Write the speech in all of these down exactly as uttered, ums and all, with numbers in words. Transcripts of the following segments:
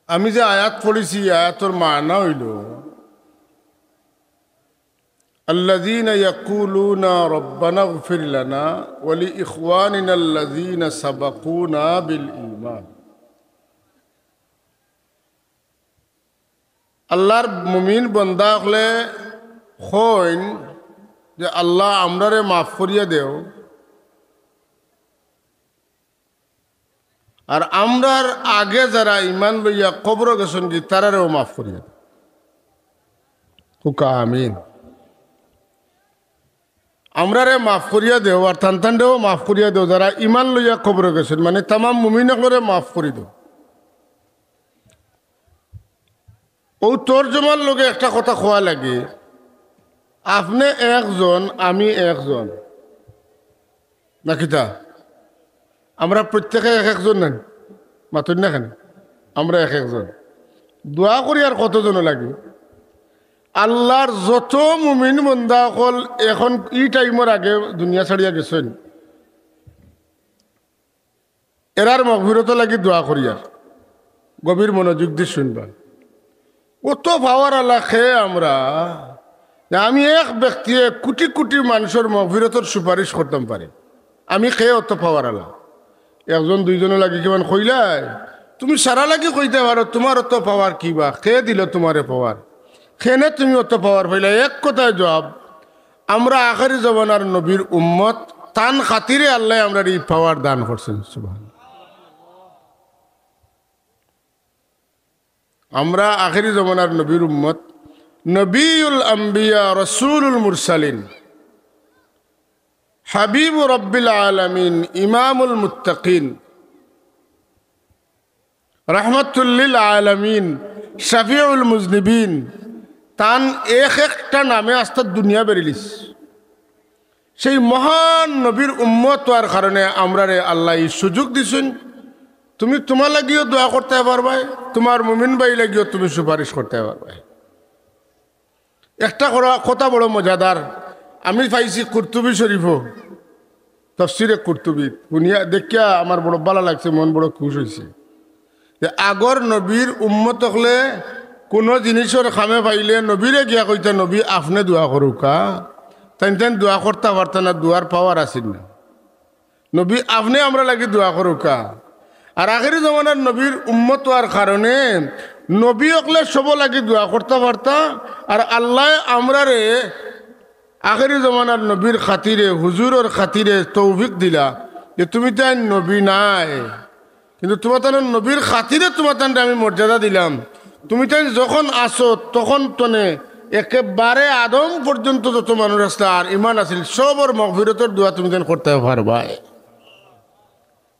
আমি যে আয়াত পড়ছি, আয়াতর মানা অইলো, الذين يقولون ربنا اغفر لنا ولإخواننا الذين سبقونا بالإيمان। আল্লাহর মুমিন বন্দা অকলে কইন যে, "আল্লাহ, আমরারে মাফ করিয়া দেও, আর আমরার আগে যারা ইমান লইয়া কবরো গেছইন গি, তারারেও মাফ করিয়া দেও।" হুকা আমিন। আমরারে মাফ করিয়া দেও, আর তান তানরেও মাফ করিয়া দেও, যারা ইমান লইয়া কবরো গেছইন, মানে তামাম মুমিন অকলরে মাফ করি দেও। অউ তর্জমার লগে একটা কথা কওয়া লাগে, আপনে একজন, আমি একজন, না কিতা? আমরা প্রত্যেকে এক একজন নানি? মাতইন না কেনে? আমরা এক একজন। দোয়া করিয়ার কতজন লাগে? আল্লাহর যত মুমিন বন্দা অকল এখন ই টাইমর আগে দুনিয়া ছাড়িয়া গেছইন, এরার মগফিরতর লাগি দোয়া করিয়ার। গভীর মনোযোগ দি শুনবা। অত পাওয়ার আলা কে আমরা, যে আমি এক ব্যক্তিয়ে কুটি কুটি মানষর মগফিরতর সুপারিশ করতাম পারি। আমি কে অত পাওয়ার আলা? একজন দুইজনর লাগি কিমান কইলাই? তুমি সারা লাগি কইতায় পারো, তুমার অত পাওয়ার কিবা? কে দিলো তুমারে পাওয়ার? কেনে তুমি অত পাওয়ার পাইলায়? এক কথায় জবাব, আমরা আখেরি জমানার নবীর উম্মত, তান খাতিরে আল্লায় আমরারে ই পাওয়ার দান করছইন। সুবহান। আমরা আখেরি জমানার নবীর উম্মত, নবিউল আম্বিয়া, রসুলুল মুরসালিন, হাবিবু রব্বিল আলামিন, ইমামুল মুত্তাকিন, রহমাতুল্লিল আলামিন, শাফিউল মুজনিবিন, তান এক একটা নামে আস্তা দুনিয়া বেরিলিছে। সেই মহান নবীর উম্মত অওয়ার কারণে আমরারে আল্লায় ই সুযোগ দিছইন, তুমি তুমার লাগিও দোয়া করতায় পারবায়, তুমার মুমিন ভাইর লাগিও তুমি সুপারিশ করতায় পারবায়। একটা করা-, কথা বড় মজাদার, আমি পাইছি কুরতুবী শরীফো, তফসিরে কুরতুবীত, হুনিয়া দেখিয়া আমার বড় ভালা লাগছে, মন বড় খুশ অইছে। যে আগর নবীর উম্মত অকলে কুনু জিনিসর কামে পাইলে নবীরে গিয়া কইতা, "নবী, আপনে দোয়া করউক্কা।" তাইন তাইন দোয়া করতা পারতা না, দোয়ার পাওয়ার আছিল না। নবী, আপনে আমরার লাগি দোয়া করউক্কা। আর আখেরি জমানার নবীর উম্মত অওয়ার কারণে নবী অকলে সবর লাগি দোয়া করতা পারতা, আর আল্লায় আমরারে আখেরি জমানার নবীর খাতিরে, হুজুরর খাতিরে তৌফিক দিলা যে তুমি তাইন নবী নায়, কিন্তু তুমার তানর নবীর খাতিরে তুমার তানরে আমি মর্যাদা দিলাম। তুমি তাইন যখন আছো, তখন তনে একেবারে আদম পর্যন্ত যত মানুষ আছলা আর ইমান আছিল, সবর মগফিরতর দোয়া তুমি তাইন করতায় পারবায়।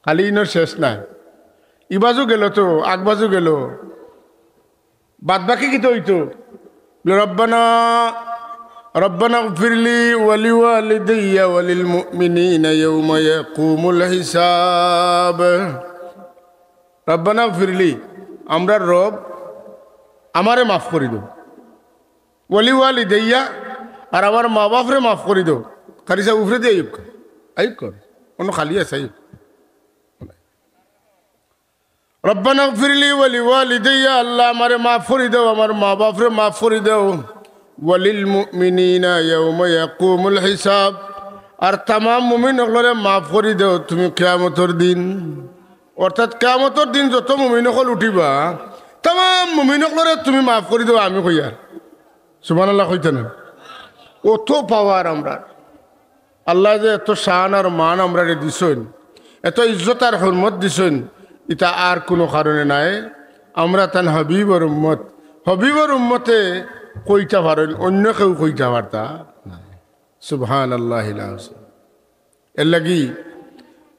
খালি ইনো শেষ নায়, ইবাজু গেল তো, আগবাজু গেল, বাদ বাকি কিতা অইতো? রব্বানা, রব্বানা গফিরলি ওয়ালি ওয়ালিদাইয়া ওয়ালিল মুমিনিনা ইয়াউমা ইয়াকুমুল হিসাব। রব্বানা গফিরলি, আমরার রব, আমারে মাফ করি দেও। ওয়ালি ওয়ালিদাইয়া, আর আমার মা বাফরে মাফ করি দেও। কারি সাব উপরে দি আউক্কা, আউক্কা, অনো খালি আছে, আউক্কা। রব্বানা গফিরলি ওয়ালি ওয়ালিদাইয়া, আল্লাহ আমারে মাফ করি দেও, আমার মা বাফরে মাফ করি দেও। ওয়ালিল মুমিনিনা ইয়াউমা ইয়াকুমুল হিসাব, আর তামাম মুমিন অকলরে মাফ করি দেও তুমি কিয়ামতর দিন। অর্থাৎ কিয়ামতর দিন যত মুমিন অকল উঠিবা, তামাম মুমিন অকলরে তুমি মাফ করি দেও, আমি কইয়ার। সুবহানাল্লাহ কইতা না? অত পাওয়ার আমরার। আল্লায় যে এত শান আর মান আমরারে দিছইন, এত ইজ্জত আর হুরমত দিছইন, ইতা আর কুনু কারণে নায়। আমরা তান হাবিবর উম্মত, হাবিবর উম্মতে কইতা পারইন, অইন্য কেউ কইতা পারতা নায়। সুবহানাল্লাহিল আযীম। এরলাগি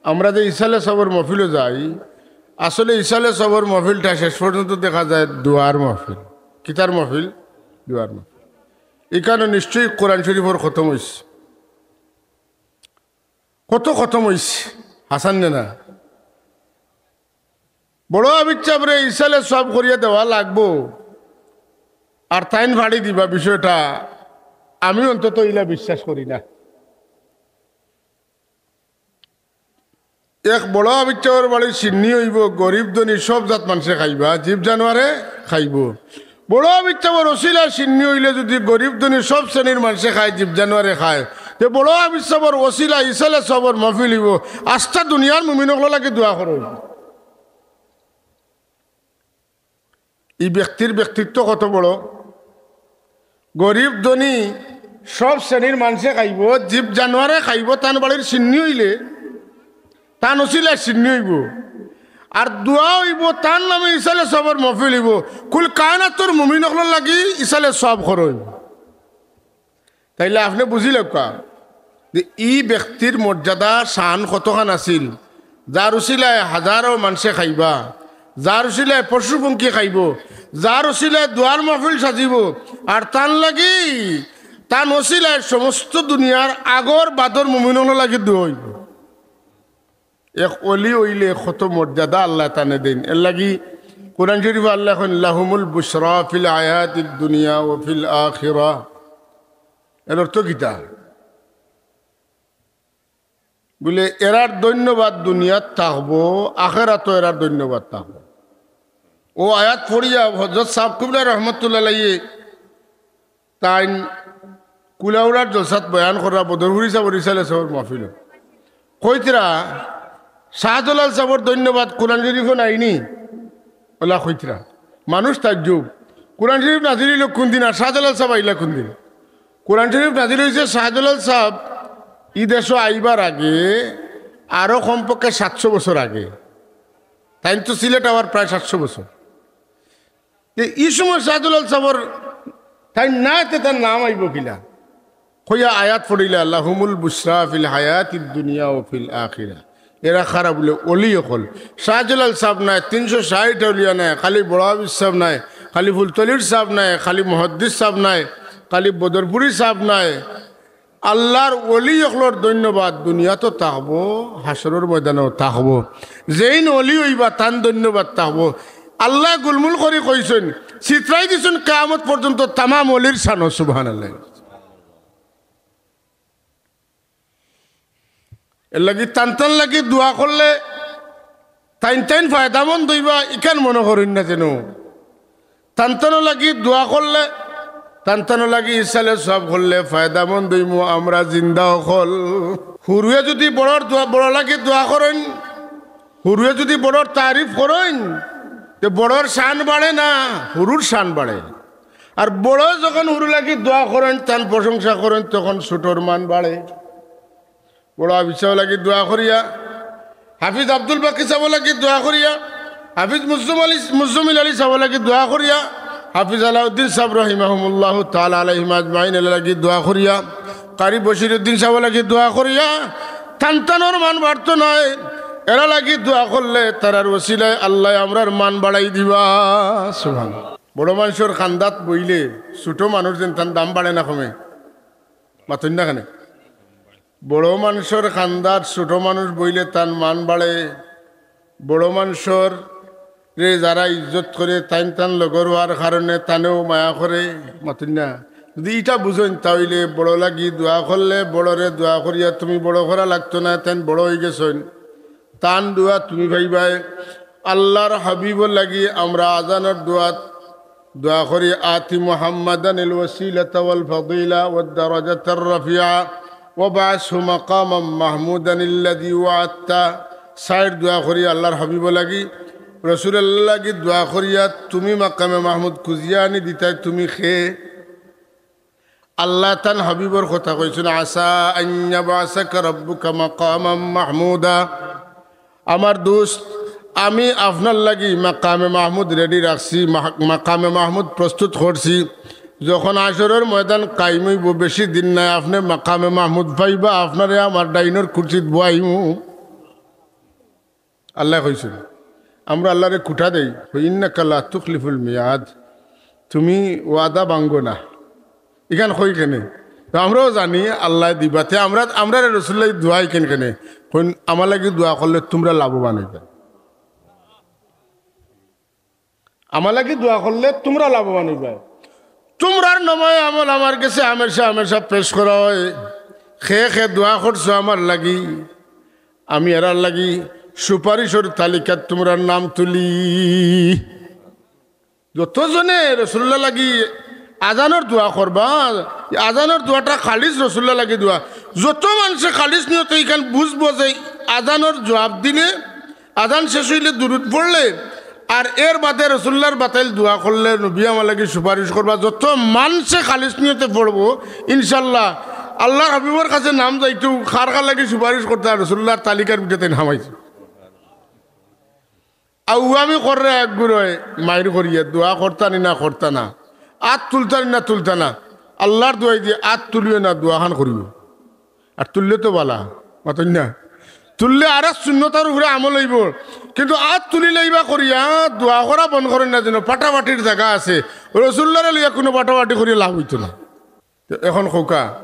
আমরা যে ইসালে সওয়াবর মহফিলো যাই, আসলে ইসালে সওয়াবর মহফিলটা শেষ পর্যন্ত দেখা যায় দোয়ার মহফিল। কিতার মহফিল? দোয়ার মহফিল। ইখানো নিশ্চয়ই কোরআন শরীফর খতম অইছে। কত খতম অইছে? হাছা নি না? বড় হাফিজ সাবরে ইসালে সওয়াব করিয়া দেওয়া লাগবো, আর তাইন ফাড়ি দিবা বিষয়টা, আমি অন্তত ইলা বিশ্বাস করি না। এক বড় হাফিজ সাবর বাড়ির শিন্নি অইবো, গরিব ধনী সব জাত মানষে খাইবা, জীব জানোয়ারে খাইবো। বড় হাফিজ সাবর ওসিলায় শিন্নি অইলে যুদি গরিব ধনী সব শ্রেণীর মানষে খায়, জীব জানোয়ারে খায়, তে বড় হাফিজ সাবর ওসিলায় ইসালে সওয়াবর মাহফিল অইবো। আস্তা দুনিয়ার মুমিন অকলর লাগি দোয়া করো। ই ব্যক্তির ব্যক্তিত্ব কত বড়। গরিব ধনী সব শ্রেণীর মানষে খাইবো, জীব জানোয়ারে খাইবো, তান বাড়ির শিন্নি অইলে তান ওসিলায় শিন্নি অইবো। আর দোয়া অইবো, তান নামে ইসালে সওয়াবর মাহফিল অইবো। কুল কায়নাতর মুমিন অকলর লাগি ইসালে সওয়াব খরচ অইবো। তাইলে আপনে বুঝিলাউক্কা যে ই ব্যক্তির মর্যাদা শান কতখান আছিল, যার উসিলায় হাজারো মানষে খাইবা, যার উসিলায় পশুপঙ্খী খাইবো, যার উসিলায় দোয়ার মাহফিল সাজিবো, আর তান লাগি, তান উসিলায় সমস্ত দুনিয়ার আগর বাদর মুমিন অকলর লাগি দোয়া অইবো। এক অলি অইলে কত মর্যাদা আল্লায় তানে দেইন। এরলাগি কোরআন শরীফো আল্লায় কইন, "লাহুমুল বুশরা ফিল হায়াতিদ দুনিয়া ওয়া ফিল আখিরা।" এর অর্থ কিতা? বুলে, এরার ধন্যবাদ দুনিয়াত থাকবো, আখেরাতও এরার ধন্যবাদ থাকবো। অউ আয়াত পড়িয়া হজরত ছাব কিবলা রহমতুল্লাহ আলাইহি তাইন কুলাউড়ার জলসাত বয়ান কররা, বদরপুরি ছাবর ইসালে সওয়াবর মাহফিলো। কইতরা, শাহজালাল ছাবর ধন্যবাদ কোরআন শরীফো নাইনি? অলা কইতরা। মানুষ তাজ্জুব। কোরআন শরীফ নাজিল অইলো কুনদিন আর শাহজালাল ছাব আইলা কুনদিন? কোরআন শরীফ নাজিল অইছে শাহজালাল ছাব ই দেশো আইবার আগে, আরো কমপক্ষে সাতশো বছর আগে। তাইন তো সিলেট আওয়ার প্রায় সাতশো বছর। তে ই সময় শাহজালাল ছাবর তাইন নাই, তে তান নাম আইবো কিলা? কইয়া আয়াত পড়িলা, "লাহুমুল বুশরা ফিল হায়াতিদ দুনিয়া ওয়া ফিল আখিরা।" এরা কারা বুলে? অলি অকল। শাহজালাল ছাব নায়, তিনশো ষাইট আউলিয়া নায়, খালি বড় হাফিজ ছাব নায়, খালি ফুলতলির ছাব নায়, খালি মুহাদ্দিস ছাব নায়, খালি বদরপুরি ছাব নায়, আল্লার অলি অকলর ধন্যবাদ দুনিয়াতও থাকবো, হাশরর ময়দানও থাকবো। যেইন অলি অইবা তান ধন্যবাদ থাকবো। আল্লায় গুলমুল করি কইছইন, ছিতরাই দিছইন কিয়ামত পর্যন্ত তামাম অলির শানো। সুবহানাল্লাহ। এরলাগি তান তান লাগি দোয়া করলে তাইন তাইন ফায়দামন্দ অইবা, ইখান মনো করইন না যেন। তান তানর লাগি দোয়া করলে, তান তানর লাগি ইসালে সওয়াব করলে ফায়দামন্দ অইমু আমরা জিন্দা অকল। হুরুয়ে যুদি বড়র দোয়া, বড়র লাগি দোয়া করইন, হুরুয়ে যুদি বড়র তারিফ করইন, তে বড়র শান বাড়ে না, হুরুর শান বাড়ে। আর বড় যখন হুরুর লাগি দোয়া করইন, তান প্রশংসা করইন, তখন ছুটোর মান বাড়ে। বড় হাফিজ ছাবর লাগি দোয়া করিয়া, হাফিজ আব্দুল বাকি ছাবর লাগি দোয়া করিয়া, হাফিজ মুজ্জম আলী, মুজ্জমিল আলী ছাবর লাগি দোয়া করিয়া, হাফিজ আলাউদ্দিন ছাব রহিমাহুমুল্লাহু তাআলা আলাইহিম আজমাইন এর লাগি দোয়া করিয়া, কারি বশিরউদ্দিন ছাবর লাগি দোয়া করিয়া, তান তানর মান বাড়তো নায়। এরার লাগি দোয়া করলে তারার ওসিলায় আল্লায় আমরার মান বাড়াই দিবা। সুবহানাল্লাহ। বড় মানষর কান্দাত বইলে ছুটো মানুষ যেন তান দাম বাড়ে না কমে? মাতইন না কেনে? বড় মানষর কান্দাত ছুটো মানুষ বইলে তান মান বাড়ে। বড় মানষরে যারা ইজ্জত করে, তাইন তান লগর অওয়ার কারণে তানেও মায়া করে। মাতইন না? যুদি ইটা বুঝইন, তা অইলে বড়র লাগি দোয়া করলে, বড়রে দোয়া করিয়া তুমি বড় করা লাগতো না, তাইন বড় অইগেছইন। তান দোয়া তুমি পাইবায়। আল্লার হাবিবর লাগি আমরা আজানর দোয়াত দোয়া করি, "আতি মুহাম্মাদানিল ওয়াসিলাতা ওয়াল ফাদিলা ওয়াদ দারাজাতার রাফিআ ওয়াবআসহু মাকামান মাহমুদানিল্লাযী ওয়াআদতা।" চাইর দোয়া করি আল্লার হাবিবর লাগি, রসুলুল্লাহর লাগি দোয়া করিয়া, "তুমি মাকামে মাহমুদ খুজিয়া আনি দিতায়, তুমি কে?" আল্লায় তান হাবিবর কথা কইছইন, "আসা আন ইয়াবআসাকা রাব্বুকা মাকামান মাহমুদা।" আমার দোস্ত, আমি আপনার লাগি মাকামে মাহমুদ রেডি রাখছি, মাহ-, মাকামে মাহমুদ প্রস্তুত করছি। যখন হাশরর ময়দান কায়েম অইবো, বেশি দিন নাই, আপনে মাকামে মাহমুদ পাইবা, আপনারে আমার ডাইনর কুরসিত বওয়াইমু। আল্লায় কইছইন, আমরা আল্লারে খুটা দেই, কই, "ইন্নাকা লা তুখলিফুল মিয়াদ", তুমি ওয়াদা ভাঙ্গো না। ইখান কই কেনে? তো আমরাও জানি আল্লায় দিবা, তে আমরা, আমরারে রসুলুল্লায় দোয়া ইখান কেনে? কইন, "আমার লাগি দোয়া করলে তুমরা লাভবান অইবায়।" আমার লাগি দোয়া করলে তুমরা লাভবান অইবায়। তুমরার নামায়ে আমল আমার গেছে হামেশা হামেশা পেশ করা অয়। কে কে দোয়া করছো আমার লাগি, আমি এরার লাগি সুপারিশর তালিকাত তুমরার নাম তুলি। যত জনে রসুল্লাহ লাগি আজানর দোয়া করবা, আজানর দোয়াটা খালিস রসুল্লাহ লাগি দোয়া। যত মানষে খালিস নিয়তে ইখান বুঝবো যে আজানর জুয়াব দিলে, আজান শেষ অইলে দুরুদ পড়লে, আর এর বাদে রসুল্লাহর বাতাইল দোয়া করলে নবী আমার লাগি সুপারিশ করবা। যত মানষে খালিস নিয়তে পড়বো, ইনশাল্লাহ আল্লাহর হাবিবর কাছে নাম যাইতো, কার কার লাগি সুপারিশ করতা, রসুল্লাহর তালিকার ভিতরে তাইন হামাইছে। আউয়ামি কররে এক গুরুয়ে মাইর করিয়া দোয়া করতা নি না করতা না, আত তুলতা নি না তুলতা না। আল্লাহর দোয়াই দিয়া আত তুলিও না, দোয়াখান করিও। আর তুললে তো বালা, মাতইন না। তুললে আর এক সুন্নতর উপরে আমল অইবো, কিন্তু আত তুলিলাইবা করিয়া দোয়া করা বন্ধ করইন না, যেন পাটাপাটির জাগা আছে। রসুল্লাহরে লইয়া কুনু পাটাপাটি করিয়া লাভ অইতো না। তো এখন কউক্কা,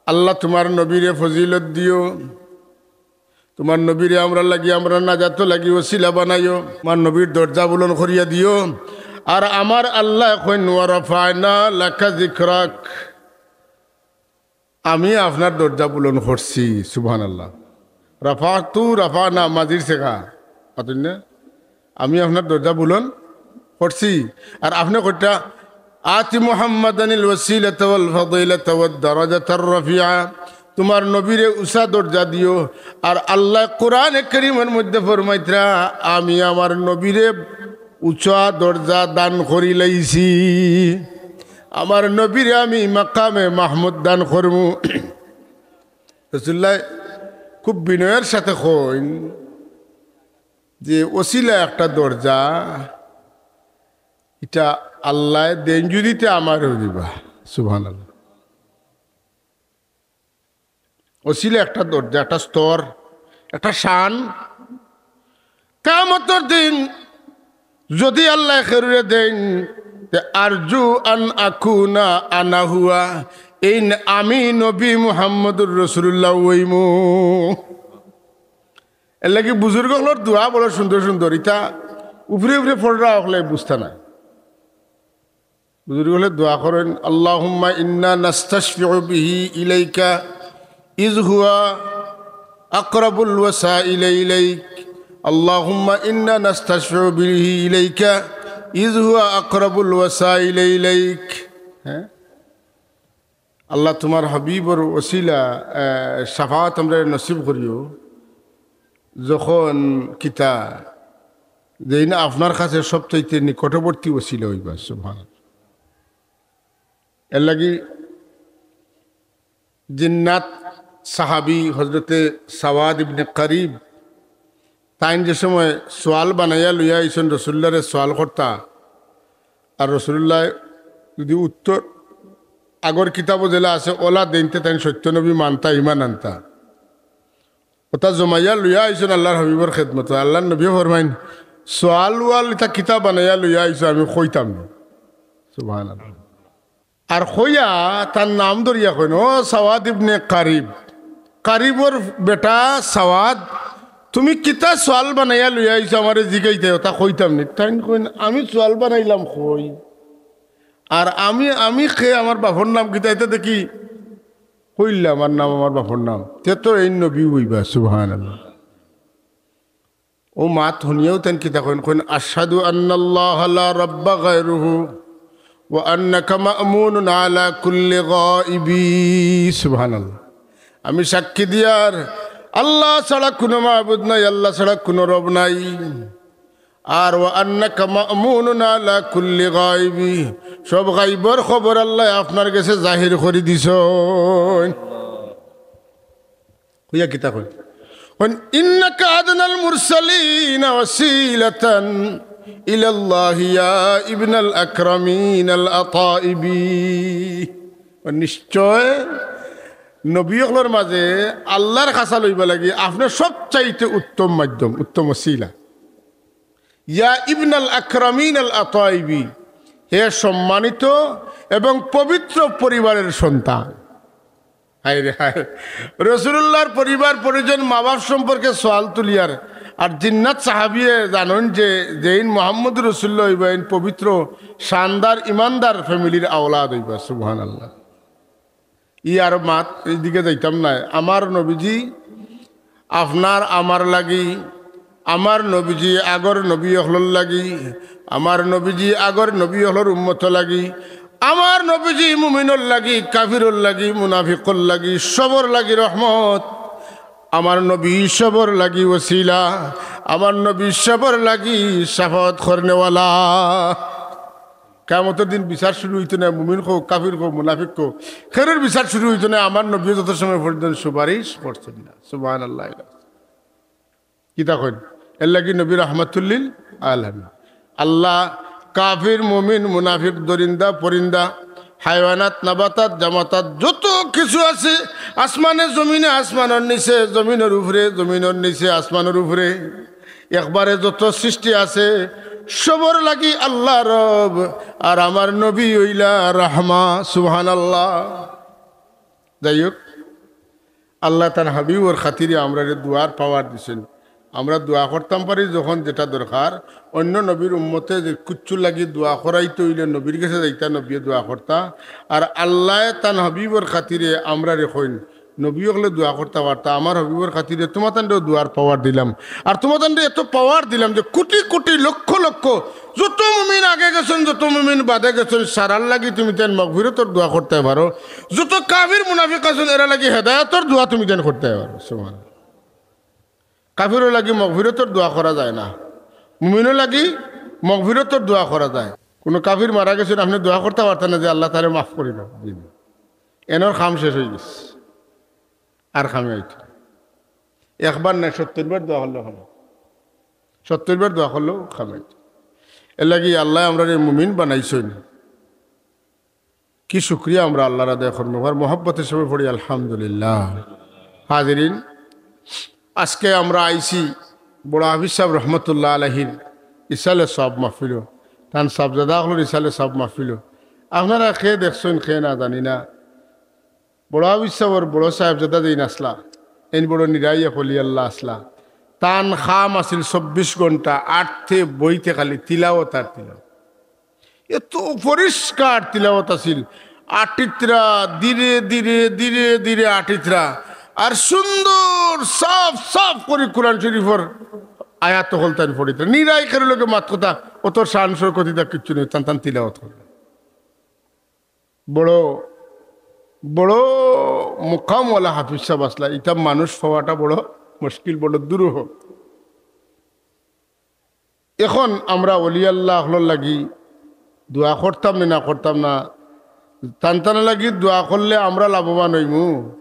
আল্লাহ তুমার নবীরে ফজিলত দিও, তুমার নবীরে আমরার লাগি, আমরার নাজাতর লাগি ওসিলা বানাইও, তুমার নবীর দরজা বুলন্দ করিয়া দিও। আর আমার আল্লায় কইন, "ওয়া রাফা'না লাকা যিকরাক।" আমি আপনার দরজা বুলন্দ করছি, সুবহানাল্লাহ। রাফা'তু, রাফা'না, মাজির সিগা, মাতইন না? আমি আপনার দরজা বুলন্দ করছি। আর আপনে কইরা, "আতি মুহাম্মাদানিল ওয়াসিলাতা ওয়াল ফাদিলাতা ওয়াদ দারাজাতার রাফিআ।" তুমার নবীরে উচা দরজা দিও। আর আল্লায় কোরআনে কারীমর মধ্যে ফরমাইতরা, "আমি আমার নবীরে উচা দরজা দান করিলাইছি, আমার নবীরে আমি মাকামে মাহমুদ দান করমু।" রাসুলুল্লায় খুব বিনয়র সাথে কইন যে, "ওসিলা একটা দরজা, ইটা আল্লায় দেইন যুদি তে আমারেও দিবা।" সুবহানাল্লাহ। ওসিলা একটা দরজা, একটা স্তর, একটা শান। কিয়ামতর দিন যুদি আল্লায় কেউরে দেইন, তে আরজু আন আকুনা আনা হুয়া, এইন আমি নবী মুহাম্মদুর রাসুলুল্লাহ অইমু। এরলাগি বুজুর্গ অকলর দোয়া বড় সুন্দর সুন্দর, ইতা উপরে উপরে পড়রা অকলে বুঝতা নায়। বুজুর্গ অকলে দোয়া করইন, "আল্লাহুম্মা ইন্না নাস্তাশফিউ বিহি ইলাইকা ইয হুয়া আকরাবুল ওয়াসাইলি ইলাইক। আল্লাহুম্মা ইন্না নাস্তাশফিউ বিহি ইলাইকা ইয হুয়া আকরাবুল ওয়াসাইলি ইলাইক।" হ্যাঁ? আল্লাহ, তুমার হাবিবর ওসিলা, আহ, শাফাআত আমরারে নসিব করিও। যখন কিতা, যেইন আপনার কাছে সবচাইতে নিকটবর্তী ওসিলা অইবা। সুবহানাল্লাহ। এরলাগি জিন্নাত সাহাবী হযরতে সাওয়াদ ইবনে কারিব, তাইন যে সময় সোয়াল বানাইয়া লইয়া আইছইন, রসুলুল্লাহরে সোয়াল করতা, আর রসুলুল্লায় যুদি উত্তর, আগর কিতাবো যেলা আছে, অলা দেইন তে তাইন সত্য নবী মানতা, ইমান আনতা। অতা জমাইয়া লইয়া আইছইন আল্লাহর হাবিবর খেদমতো। আল্লাহর নবীয়ে ফরমাইন, "সোয়াল ওয়াল ইতা কিতা বানাইয়া লইয়া আইছো, আমি কইতাম নি।" সুবহানাল্লাহ। আর কইয়া তার নাম ধরিয়া কইন, "ও সাওয়াদ ইবনে কারিব, কারিবর বেটা সাওয়াদ, তুমি কিতা সোয়াল বানাইয়া লইয়া আইছো আমারে জিগাইতায়, অতা কইতাম নি?" তাইন কইন, "আমি সোয়াল বানাইলাম কই? আর আমি, আমি কে, আমার বাপর নাম কিতা, ইতা দেখি কইলা আমার নাম, আমার বাপর নাম, তে তো এইন নবী অইবা।" সুবহানাল্লাহ। অউ মাত হুনিয়াউ তাইন কিতা কইন? কইন, "আশহাদু আন্নাল্লাহা লা রাব্বা গায়রুহু ওয়া আন্নাকা মা'মুনুন আলা কুল্লি গায়িবি।" সুবহানাল্লাহ। আমি সাক্ষী দিয়ার, আল্লাহ ছাড়া কুনু মাবুদ নাই, আল্লাহ ছাড়া কুনু রব নাই। আর "ওয়া আন্নাকা মা'মুনুন আলা কুল্লি গায়িবি", সব গাইবর খবর আল্লায় আপনার গেছে জাহির করি দিছইন। কইয়া কিতা কইন? কইন, "ইন্নাকা আদনাল মুরসালিনা ওয়াসিলাতান ইলাল্লাহি ইয়া ইবনাল আকরামিনাল আতাইবি।" নিশ্চয় নবী অকলর মাঝে আল্লাহর কাছাল অইবার লাগি আপনে সবচাইতে উত্তম মাধ্যম, উত্তম ওসিলা। ইয়া ইবনাল আকরামিনাল আতাইবি, হে সম্মানিত এবং পবিত্র পরিবারের সন্তান। হায় রে হায়, রসুলুল্লাহর পরিবার পরিজন, মা বাপ সম্পর্কে সোয়াল তুলিয়ার। আর জিন্নাত সাহাবিয়ে জানইন যে যেইন মোহাম্মদ রসুল্লাহ অইবা, এইন পবিত্র, শানদার, ইমানদার ফ্যামিলির আওলাদ অইবা। সুবহানাল্লাহ। ই আর মাত, ইদিকে যাইতাম নায়। আমার নবীজি আপনার আমার লাগি, আমার নবীজি আগর নবী অকলর লাগি, আমার নবীজি আগর নবী অকলর উম্মত লাগি, আমার নবীজি মুমিনর লাগি, কাফিরর লাগি, মুনাফিকর লাগি, সবর লাগি রহমত। আমার নবী সবর লাগি ওসিলা, আমার নবী সবর লাগি শাফাআত করনেওয়ালা। কিয়ামতর দিন বিচার শুরু অইতো নায়, মুমিন কউক, কাফির কউক, মুনাফিক কউক, কেউরর বিচার শুরু অইতো নায়, আমার নবী যত সময় পর্যন্ত সুপারিশ করছইন না। সুবহানাল্লাহ। কিতা কইন? এরলাগি নবী রাহমাতুল্লিল আলামিন। আল্লাহ কাফির, মুমিন, মুনাফিক, দরিন্দা, পরিন্দা, হায়ওয়ানাত, নাবাতাত, জামাতাত, যত কিছু আছে, আসমানে, জমিনে, আসমানর নিচে, জমিনর উপরে, জমিনর নিচে, আসমানর উপরে, একবারে যত সৃষ্টি আছে, সবর লাগি আল্লাহ রব, আর আমার নবী অইলা রহমত। সুবহানাল্লাহ। যাই হোক, আল্লাহ তান হাবিবর খাতিরে আমরারে দোয়ার power দিছইন। আমরা দোয়া করতাম পারি যখন যেটা দরকার। অন্য নবীর উম্মতে যে কুচ্ছুর লাগি দোয়া করাইতে অইলে নবীর গেছে যাইতা, নবীয়ে দোয়া করতা। আর আল্লায় তান হাবিবর খাতিরে আমরারে কইন, নবী অকলে দোয়া করতা পারতা, আমার হাবিবর খাতিরে তুমাতানরেও দোয়ার power দিলাম। আর তুমাতানরে এত power দিলাম যে কোটি কোটি, লক্ষ লক্ষ, যত মুমিন আগে গেছইন, যত মুমিন বাদে গেছইন, সারার লাগি তুমিতাইন মাগফিরতর দোয়া করতায় পারো। যত কাফির মুনাফিক আছইন, এরার লাগি হেদায়েতর দোয়া তুমিতাইন করতায় পারো। সুবহানাল্লাহ। কাফিরর লাগি মাগফিরতর দোয়া করা যায় না, মুমিনর লাগি মাগফিরতর দোয়া করা যায়। কুনু কাফির মারা গেছইন, আপনে দোয়া করতা পারতা না যে আল্লাহ তারে মাফ করি দেও, জি না। এনর কাম শেষ অইগেছে, আর কামে আইতো না। একবার নায়, সত্তইর বার দোয়া করলেও কামে আইতো। সত্তইর বার দোয়া করলেও কামে আইতো। এরলাগি আল্লায় আমরারে মুমিন বানাইছইন। কি শুকরিয়া আমরা আল্লাহর আদায় করমু। আর মহব্বতের সাথে পড়ি আলহামদুলিল্লাহ। হাজিরিন, আজকে আমরা আইছি বড় হাফিজ সাহেব রহমতুল্লাহ আলাইহির ইসালে সওয়াব মাহফিলো, তান সাহেবজাদা অকলর ইসালে সওয়াব মাহফিলো। আপনারা কে দেখছইন কে না জানি না, বড় হাফিজ সাহেবর বড় সাহেবজাদা যেইন আছলা, এইন বড় নিরাইয়া অলি আল্লাহ আছলা। তান কাম আছিল চব্বিশ ঘন্টা আটতে বইতে খালি তিলাওয়াত আর তিলাওয়াত। এত পরিষ্কার তিলাওয়াত আছিল। আটিত্রা ধীরে ধীরে, ধীরে ধীরে আটিত্রা। আর সুন্দর সাফ সাফ করি কোরআন শরীফর আয়াত অকল তাইন পড়িত্রা। নিরাই কেউর লগে মাত কথা, অত শান শৌকত ইতা কিচ্ছু নাই, তান তান তিলাওয়াত করে। বড়, বড় মুকামওয়ালা হাফিজ সাহেব আছলা, ইতা মানুষ পাওয়াটা বড় মুশকিল, বড় দুরূহ। এখন আমরা অলি আল্লাহ অকলর লাগি দোয়া করতাম নি না করতাম না, তান তানর লাগি দোয়া করলে আমরা লাভবান অইমু?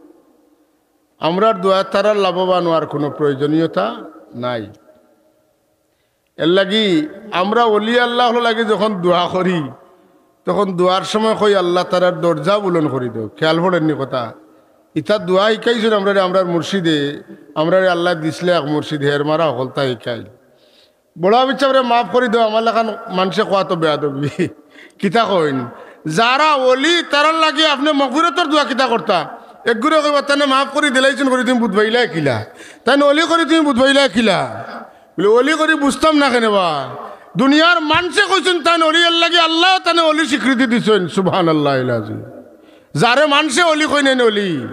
আমরার দোয়া তারার লাভবান অওয়ার কুনু প্রয়োজনীয়তা নাই। এরলাগি আমরা অলি আল্লাহ অকলর লাগি যখন দোয়া করি, তখন দোয়ার সময় কই আল্লাহ তারার দরজা বুলন্দ করি দেও। খেয়াল পড়েননি কথা? ইতা দোয়া শিখাইছইন আমরারে আমরার মুর্শিদে, আমরারে আল্লায় দিছলা এক মুর্শিদ, হেরমারা হকলতা শিখাইল। বড় হাফিজ সাহেবরে মাফ করি দেও, আমার লাখান মানষে কওয়া তো বেয়াদবি। কিতা কইন? যারা অলি, তারার লাগি আপনে মাগফিরতর দোয়া কিতা করতা? একগুরে কইবা, "তাইনে মাফ করি দিলাইছইন করি তুমি বুঝ পাইলায় কিলা? তাইন অলি করি তুমি বুঝ পাইলায় কিলা?" বুলে, "অলি করি বুঝতাম না কেনে বা? দুনিয়ার মানষে কইছইন তাইন অলি, এরলাগি আল্লায়ও তানে অলি স্বীকৃতি দিছইন।" সুবহানাল্লাহিল আজিম। যারে মানষে অলি কইন, এইন অলি।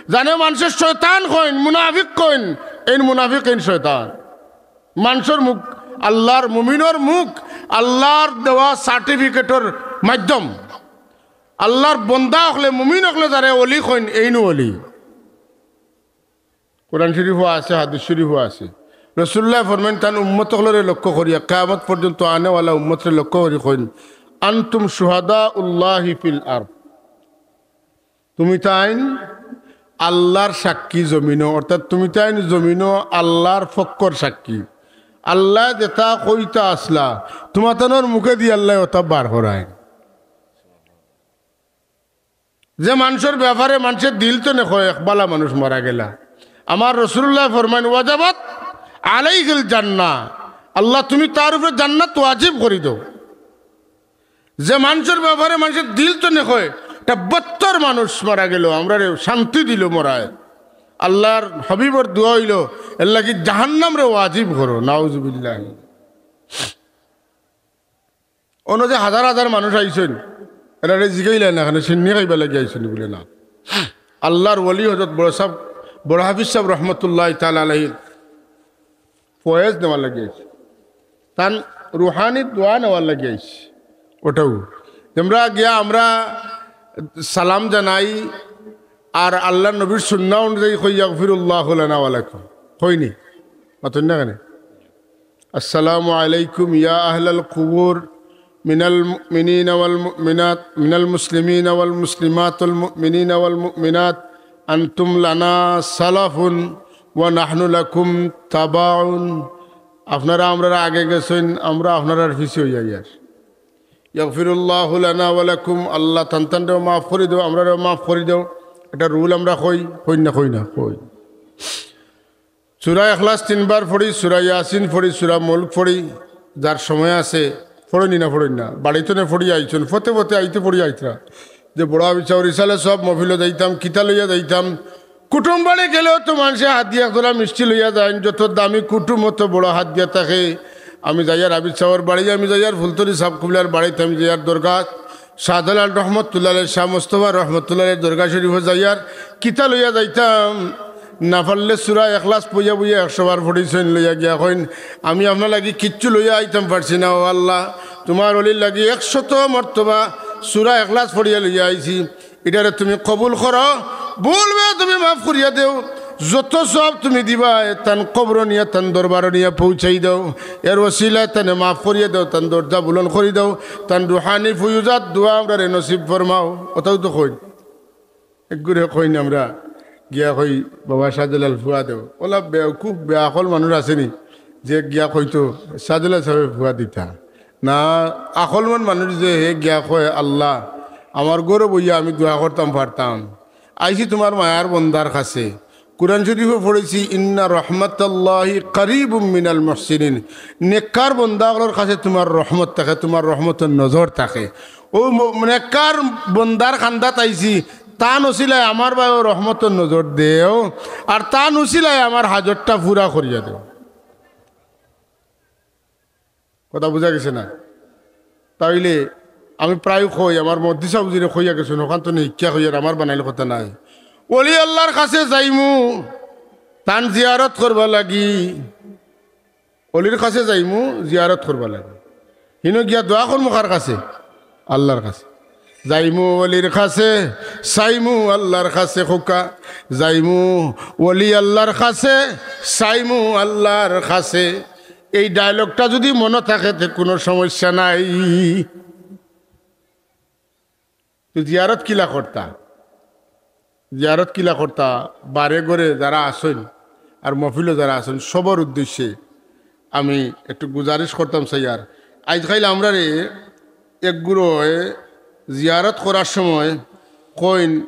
যারে মানষে শয়তান কইন, মুনাফিক কইন, এইন মুনাফিক, এইন শয়তান। মানষর মুখ, আল্লাহর মুমিনর মুখ, আল্লাহর দেওয়া সার্টিফিকেটর মাধ্যম। আল্লাহর বন্দা অকলে, মুমিন অকলে যারে অলি কইন, এইনউ অলি। কোরআন শরীফো আছে, হাদিস শরীফো আছে। রাসুলুল্লায় ফরমাইন, তান উম্মত অকলরে লক্ষ্য করিয়া, কিয়ামত পর্যন্ত আনেওয়ালা উম্মতরে লক্ষ্য করি কইন, "আনতুম শুহাদাউল্লাহি ফিল আরদ।" তুমিতাইন আল্লাহর সাক্ষী জমিনো, অর্থাৎ তুমিতাইন জমিনো আল্লাহর পক্ষর সাক্ষী। আল্লায় যেতা কইতা আছলা, তুমাতানর মুখেদি আল্লায় অতা বার করাইন। যে মানষর ব্যাপারে মানষে দিল তনে কয়, এক বালা মানুষ মারা গেলা, আমার রাসুলুল্লায় ফরমাইন, "ওয়াজাবাত আলাইহিল জান্নাহ", আল্লাহ তুমি তার উপরে জান্নাত ওয়াজিব করি দেও। যে মানষর ব্যাপারে মানষে দিল তনে কয়, একটা বত্তর মানুষ মারা গেল, আমরারে শান্তি দিল মরায়, আল্লাহর হাবিবর দোয়া অইলো, এরলাগি জাহান্নামরে ওয়াজিব করো। নাউজুবিল্লাহ। অনো যে হাজার হাজার মানুষ আইছইন, এরারে জিগাইলা না কেনে, সিন্নি খাইবার লাগি আইছইন বুলে না। আল্লাহর ওলি হজরত বড় সাহেব বড় হাফিজ সাব রহমতুল্লাহ তাআলা আলাইহির ফয়েজ নেওয়ার লাগি আইছি, তান রুহানি দোয়া নেওয়ার লাগি আইছি। ওটাও যে আমরা গিয়া আমরা সালাম জানাই, আর আল্লাহর নবীর সুন্নাহ অনুযায়ী কই, "ইয়াগফিরুল্লাহু লানা ওয়া লাকুম।" কইনি? মাতইন না কেনে? السلام عليكم يا أهل القبور من المؤمنين والمؤمنات، من المسلمين والمسلمات والمؤمنين والمؤمنات، أنتم لنا سلف ونحن لكم تبع। আপনারা আমরার আগে গেছইন, আমরা আপনারার পিছে অইয়া যাইয়ার। ইয়াগফিরুল্লাহু লানা ওয়া লাকুম, আল্লাহ তান তানরেও মাফ করি দেও, আমরারেও মাফ করি দেও। এটা রুল আমরা কই, কই না, কই না, কই। সূরা ইখলাস তিনবার পড়ি, সূরা ইয়াসিন পড়ি, সূরা মুলক পড়ি, যার সময় আছে পড়ইন না, পড়ইন না। বাড়িত নে পড়ি আইছইন, ফতে ফতে আইতে পড়ি আইতরা। যে বড় হাফিজ সাবর ইসালে সব মহফিলো যাইতাম, কিতা লইয়া যাইতাম, কুটুম বাড়ি গেলেও তো মানষে হাত দিয়া এক জোড়া মিষ্টি লইয়া যাইন, যত দামি কুটুম অত বড় হাত দিয়া থাকে। আমি যাইয়ার হাফিজ সাবর বাড়ি, আমি যাইয়ার ফুলতলি সাব কিবলার বাড়িত, আমি যাইয়ার দরগা শাহজালাল রহমতুল্লাহ আলাইহি, শাহ মোস্তফা রহমতুল্লাহ আলাইহি দরগা শরীফো যাইয়ার কিতা লইয়া যাইতাম, না পারলে সূরা ইখলাস বইয়া বইয়া একশো বার পড়িছইন, লইয়া গিয়া কইন, "আমি আপনার লাগি কিচ্ছু লইয়া আইতাম পারছি না, ও আল্লাহ, তুমার অলির লাগি একশত মর্তবা সূরা ইখলাস পড়িয়া লইয়া আইছি, ইটারে তুমি কবুল করো, ভুল অইয়া তুমি মাফ করিয়া দেও, যত সওয়াব তুমি দিবায়, তান কবরো নিয়া, তান দরবারো নিয়া পৌঁছাই দেও, এর ওসিলায় তানে মাফ করিয়া দেও, তান দরজা বুলন্দ করি দেও, তান রুহানি ফয়ুজাত দোয়া আমরারে নসিব ফরমাও।" অতাও তো কইন। একগুরে কইন আমরা, গিয়া কই, "বাবা শাহজালাল ফুয়া দেও।" অলা বেওকুফ, বেআকল মানুষ আছেনি যে গিয়া কইতো, "শাহজালাল সাবে ফুয়া দিতা।" না, আকলমান মানুষ যে হে গিয়া কয়, "আল্লাহ, আমার ঘরো বইয়া আমি দোয়া করতাম পারতাম, আইছি তুমার মায়ার বন্দার কাছে, কুরআন শরীফো পড়ছি, 'ইন্না রাহমাতাল্লাহি কারীবুম মিনাল মুহসিনিন।' নেককার বন্দা অকলর কাছে তুমার রহমত থাকে, তুমার রহমতর নজর থাকে। অউ ম-, নেককার বন্দার কান্দাত আইছি, তান উছিলায় আমার বায়ও রহমতর নজর দেও, আর তান উছিলায় আমার হাজতটা পুরা করিয়া দেও।" কথা বুঝা গেছে না? তাইলে আমি প্রায় কই, আমার মুহাদ্দিস হুজুরে কইয়া গেছইন, অখান তো নেই, কিয়া কইয়ার আমার বানাইল কথা নায়। অলি আল্লাহর কাছে যাইমু, তান জিয়ারত করবার লাগি। অলির কাছে যাইমু, জিয়ারত করবার লাগি। হিনো গিয়া দোয়া করমু কার কাছে? আল্লাহর কাছে। যাইমু অলির কাছে, চাইমু আল্লাহর কাছে, কউক্কা। যাইমু অলি আল্লাহর কাছে, চাইমু আল্লাহর কাছে। এই ডায়লগটা যুদি মনো থাকে, তে কুনু সমস্যা নাই। তো জিয়ারত কিলা করতা? জিয়ারত কিলা করতা? বারে ঘরে যারা আছইন আর মহফিলো যারা আছইন, সবর উদ্দেশ্যে আমি একটু গুজারিশ করতাম চাইয়ার। আইজকাইল আমরারে একগুরে জিয়ারত করার সময় কইন,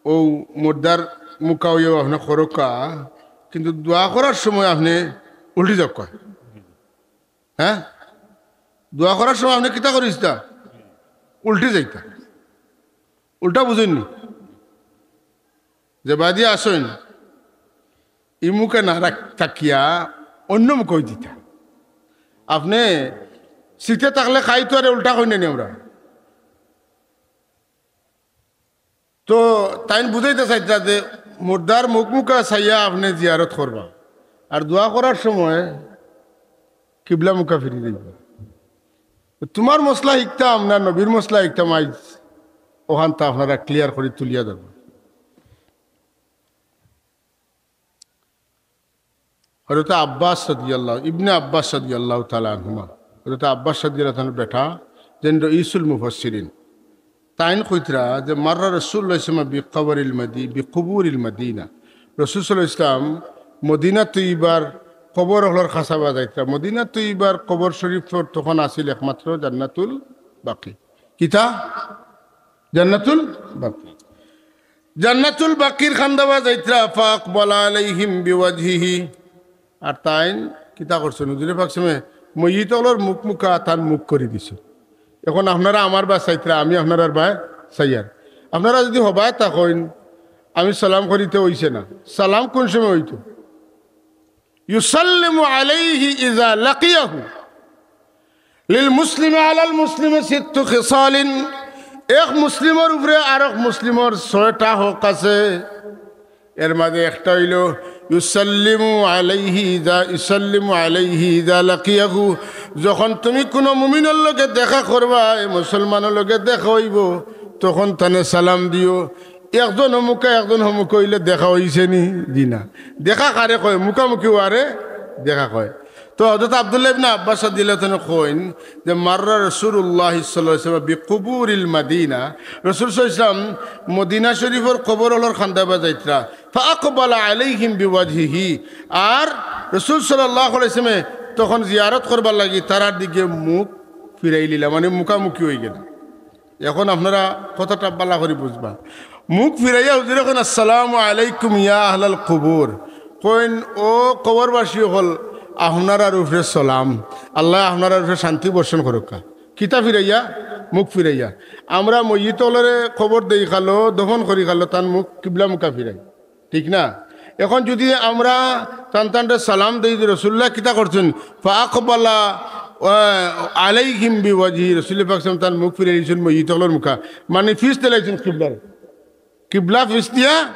"অউ মুর্দার মুখা অইয়াউ আপনে করউক্কা, কিন্তু দোয়া করার সময় আপনে উল্টি যাউক্কা।" হ্যাঁ? দোয়া করার সময় আপনে কিতা করিস্তা? উল্টি যাইতা। উল্টা বুঝইননি? যে বায়দি আছইন, ই মুখে না রাখ-, থাকিয়া অন্য মুখে অই দিতা। আপনে সিটে থাকলে খাইতো আরে উল্টা কইন নি আমরা। তো তাইন বুঝাইতা চাইতরা যে মুর্দার মুখ মুখা চাইয়া আপনে জিয়ারত করবা, আর দোয়া করার সময় কিবলা মুখা ফিরি যাইবা। তো তুমার মসলা হিকতাম না নবীর মসলা হিকতাম, আইজ অখানতা আপনারা clear করি তুলিয়া ধরবা। হযরত আব্বাস রাদিয়াল্লাহু, ইবনে আব্বাস রাদিয়াল্লাহু তাআলা আনহুমা, হযরত আব্বাস রাদিয়াল্লাহু তাআলা আনহুর বেটা, যেন রইসুল মুফাসসিরিন, তাইন কইতরা যে মাররা রাসূলুল্লাহ সাল্লাল্লাহু আলাইহি ওয়াসাল্লাম বিকবরিল মাদি-, বিকুবুরিল মাদিনা। রাসূল সাল্লাল্লাহু আলাইহি ওয়াসাল্লাম মদিনা তৈয়বার কবর অকলর কাছাবা যাইতরা। মদিনা তৈয়বার কবর শরীফ তখন আছিল একমাত্র জান্নাতুল বাকি। কিতা? জান্নাতুল বাকি। জান্নাতুল বাকির কান্দাবা যাইতরা, ফাআকবালা আলাইহিম বিওয়াজহিহি। আর তাইন কিতা করছইন? হুজুরে পাক সামে মইয়িত অকলর মুখ মুখা তান মুখ করি দিছইন। এখন আপনারা আমার বায় চাইতরা, আমি আপনারার বায় চাইয়ার। আপনারা যুদি হবায় থাকইন, আমি সালাম করিতে অইছে না। সালাম কুন সময় অইতো? ইউসাল্লিমু আলাইহি ইযা লাকিয়াহু। লিল মুসলিমি আলাল মুসলিমি সিত্তু খিসালিন। এক মুসলিমর উপরে আরক মুসলিমর ছয়টা হক আছে। এর মাঝে একটা অইলো, ইউসাল্লিমু আলাইহি ইযা, ইউসাল্লিমু আলাইহি ইযা লাকিয়াহু। যখন তুমি কুনু মুমিনর লগে দেখা করবায়, মুসলমানর লগে দেখা অইবো, তখন তানে সালাম দিও। একজন হমুকা, একজন হমুকা অইলে দেখা অইছে নি? জি না। দেখা কারে কয়? মুখামুখি অওয়ারে দেখা কয়। তো হযরত আব্দুল্লাহ ইবনে আব্বাস রাদিয়াল্লাহু তাআলা আনহু কইন যে, মাররা রাসূলুল্লাহ সাল্লাল্লাহু আলাইহি ওয়াসাল্লাম বিকুবুরিল মাদিনা, রাসূল সাল্লাল্লাহু আলাইহি ওয়াসাল্লাম মদিনা শরীফর কবর অকলর কান্দাবায় যাইতরা, ফাআকবালা আলাইহিম বিওয়াজহিহি, আর রাসূল সাল্লাল্লাহু আলাইহি ওয়াসাল্লামে তখন জিয়ারত করবার লাগি তারার দিকে মুখ ফিরাইলিলা, মানে মুখামুখি অইগেলা। এখন আপনারা কথাটা ভালা করি বুঝবা। মুখ ফিরাইয়া হুজুরে কইন, "আসসালামু আলাইকুম ইয়া আহলাল কুবুর।" কইন, "ও কবরবাসী অকল, আপনারার উপরে সালাম, আল্লায় আপনারার উপরে শান্তি বর্ষণ করউক্কা।" কিতা ফিরাইয়া? মুখ ফিরাইয়া। আমরা মইয়িত অকলরে কবর দেই কালো, দফন করি কালো, তান মুখ কিবলা মুখা ফিরাই। ঠিক না? এখন যুদি আমরা তান তানরে সালাম দেই যে রাসূলুল্লাহ কিতা করছইন, ফাআকবালা, আহ, আলাইহিম বিওয়াজহি, রাসূল পাক সাল্লাল্লাহু আলাইহি ওয়াসাল্লাম তান মুখ ফিরাইছইন মইয়িত অকলর মুখা, মানে ফিস দিলাইছইন কিবলার, কিবলা ফিস দিয়া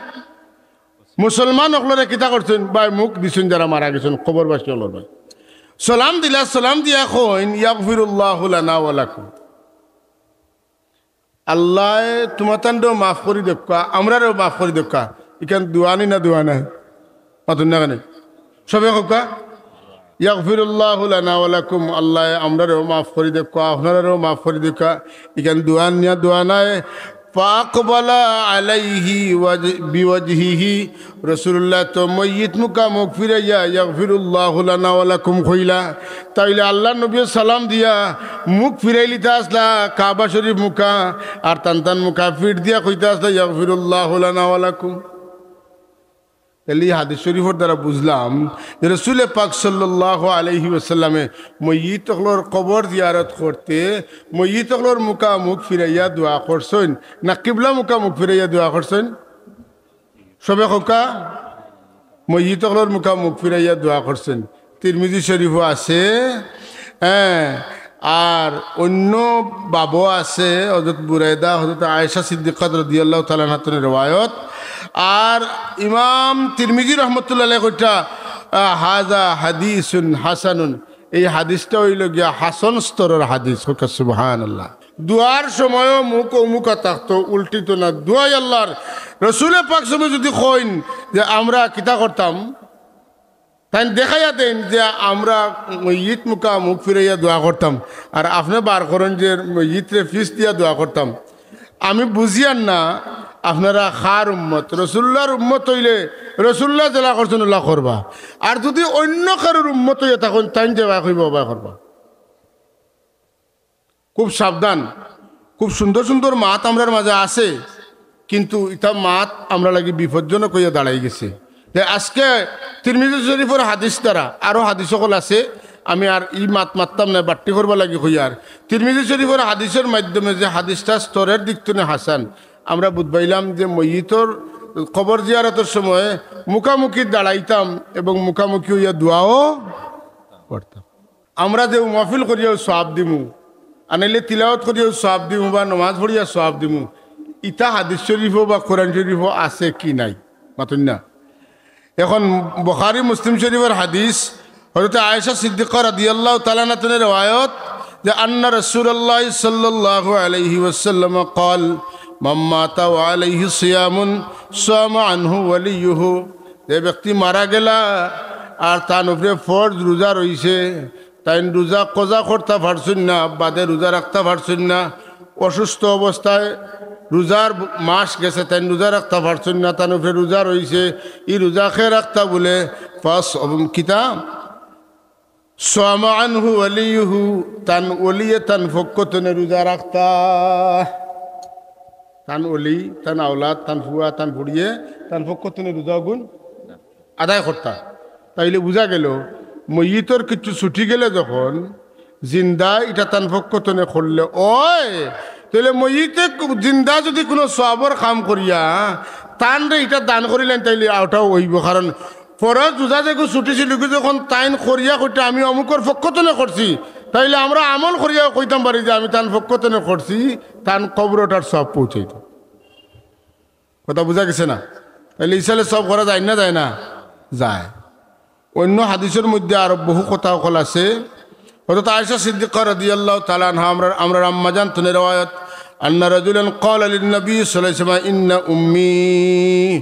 মুসলমান অকলরে কিতা করছইন, বায় মুখ দিছইন যারা মারা গেছইন, কবরবাসী অকলর বায়। সালাম দিলা, সালাম দিয়া কইন, ইয়াগফিরুল্লাহু লানা ওয়া লাকুম। আল্লায় তুমাতানরেও মাফ করি দেউক্কা, আমরারেও মাফ করি দেউক্কা। ইখান দোয়া নি না দোয়া নায়? মাতুন না কেনে? সবে কউক্কা, ইয়াগফিরুল্লাহু লানা ওয়া লাকুম, আল্লায় আমরারেও মাফ করি দেউক্কা, আপনারারেও মাফ করি দেউক্কা। ইখান দোয়া নি না দোয়া নায়? ফাআকবালা আলাইহি ওয়াজ-, বিওয়াজহিহি, রাসূলুল্লাহ তো মইয়িত মুখা মুখ ফিরাইয়া ইয়াগফিরুল্লাহু লানা ওয়া লাকুম কইলা। তাইলে আল্লার নবীয়ে সালাম দিয়া মুখ ফিরাইলিতা আছলা কাবা শরীফ মুখা, আর তান তান মুখা ফিট দিয়া কইতা আছলা ইয়াগফিরুল্লাহু লানা ওয়া লাকুম। তাইলে ই হাদিস শরীফর দ্বারা বুঝলাম যে রাসূলে পাক সাল্লাল্লাহু আলাইহি ওয়াসাল্লামে মইয়িত অকলর কবর জিয়ারত করতে মইয়িত অকলর মুখা মুখ ফিরাইয়া দোয়া করছইন না কিবলা মুখা মুখ ফিরাইয়া দোয়া করছইন? সবে কউক্কা, মইয়িত অকলর মুখা মুখ ফিরাইয়া দোয়া করছইন। তিরমিজি শরীফও আছে, হ্যাঁ, আর অইন্য বাবও আছে, হযরত বুরাইদা, হযরত আয়েশা সিদ্দিকাত রাদিয়াল্লাহু তাআলা আনহা তনে রেওয়ায়ত। আর ইমাম তিরমিজি রহমতুল্লাহ আলাইহি কইতা, আহ, হাজা হাদিসুন হাসানুন, এই হাদিসটা অইলো গিয়া হাসান স্তরর হাদিস। কউক্কা সুবহানাল্লাহ। দোয়ার সময়ও মুখ অমুখা থাকতো, উল্টিতো না। দোয়াই আল্লার রাসূলে পাক সাল্লাল্লাহু আলাইহি ওয়াসাল্লামে যুদি কইন যে আমরা কিতা করতাম, তাইন দেখাইয়া দেইন যে আমরা মইয়িত মুখা মুখ ফিরাইয়া দোয়া করতাম, আর আপনে বার করইন যে মইয়িতরে ফিস দিয়া দোয়া করতাম। আমি বুঝিয়ার না, আপনারা কার উম্মত? রাসূলুল্লাহর উম্মত অইলে রাসূলুল্লাহ যেলা করছইন অলা করবা, আর যুদি অইন্য কারোর উম্মত অইয়া থাকইন, তাইন যেবায় কইবা অবায় করবা। খুব সাবধান। খুব সুন্দর সুন্দর মাত আমরার মাঝে আছে, কিন্তু ইতা মাত আমরার লাগি বিপজ্জনক অইয়া দাঁড়াই গেছে। তে আজকে তিরমিজি শরীফর হাদিস দ্বারা, আরো হাদিস অকল আছে, আমি আর ই মাত মাততাম না, বাট্টি করবার লাগি কইয়ার। তিরমিজি শরীফর হাদিসর মাধ্যমে যে হাদিসটা স্তরর দিক তনে হাসান, আমরা বুঝ পাইলাম যে মইয়িতর কবর জিয়ারতর সময় মুখামুখি দাঁড়াইতাম এবং মুখামুখি অইয়া দোয়াও করতাম। আমরা যে মাহফিল করিয়াও সওয়াব দিমু, আনাইলে তিলাওয়াত করিয়াও সওয়াব দিমু, বা নমাজ পড়িয়া সওয়াব দিমু, ইতা হাদিস শরীফো বা কোরআন শরীফো আছে কি নাই? মাতুন না। এখন বুখারী মুসলিম শরীফর হাদিস, হযরত আয়েশা সিদ্দিকা রাদিয়াল্লাহু তাআলা আনহা তনে রেওয়ায়ত যে, আন্না রাসূলুল্লাহ সাল্লাল্লাহু আলাইহি ওয়াসাল্লাম ক্বাল, মান মাতা ওয়া আলাইহি সিয়ামুন সামা আনহু ওয়ালিয়ুহু। যে ব্যক্তি মারা গেলা আর তান উপরে ফরজ রোজা রইছে, তাইন রোজা কজা করতা পারছইন না, বাদে রোজা রাখতা পারছইন না, অসুস্থ অবস্থায় রোজার মাস গেছে, তাইন রোজা রাখতা পারছইন না, তান উপরে রোজা রইছে, ই রোজা কে রাখতা বুলে, ফাস-, কিতা? সামা আনহু ওয়ালিয়ুহু, তান ওলিয়ে তান পক্ষ তনে রোজা রাখতা। তান ওলি, তান আওলাদ, তান ফুয়া, তান ফুড়িয়ে, তান পক্ষ তনে রোজা অগুন আদায় করতা। তাইলে বুঝা গেল, মইয়িতর কিছু ছুটি গেলে যখন জিন্দা ইটা তান পক্ষ তনে করলে অয়, তাইলে মইয়িতে কু-, জিন্দা যুদি কুনু সওয়াবর কাম করিয়া তানরে ইটা দান করিলাইন, তাইলে অটাও অইবো। কারণ ফরজ রোজা যেগু ছুটি ছিল, যখন তাইন করিয়া কইতা, "আমি অমুকর পক্ষ তনে করছি", তাইলে আমরা আমল করিয়াও কইতাম পারি যে, "আমি তান পক্ষ তনে করছি", তান কবরো অটার সওয়াব পৌঁছাইতো। কথা বুঝা গেছে না? তাইলে ইসালে সওয়াব করা যায় না, যায় না? যায়। অইন্য হাদিসর মধ্যে আরো বহু কথা অকল আছে। হযরত আয়েশা সিদ্দিকা রাদিয়াল্লাহু তাআলা আনহা, আমরার, আমরার আম্মাজান তনে রেওয়ায়াত, أن رجلا قال للنبي صلى الله عليه وسلم: إن أمي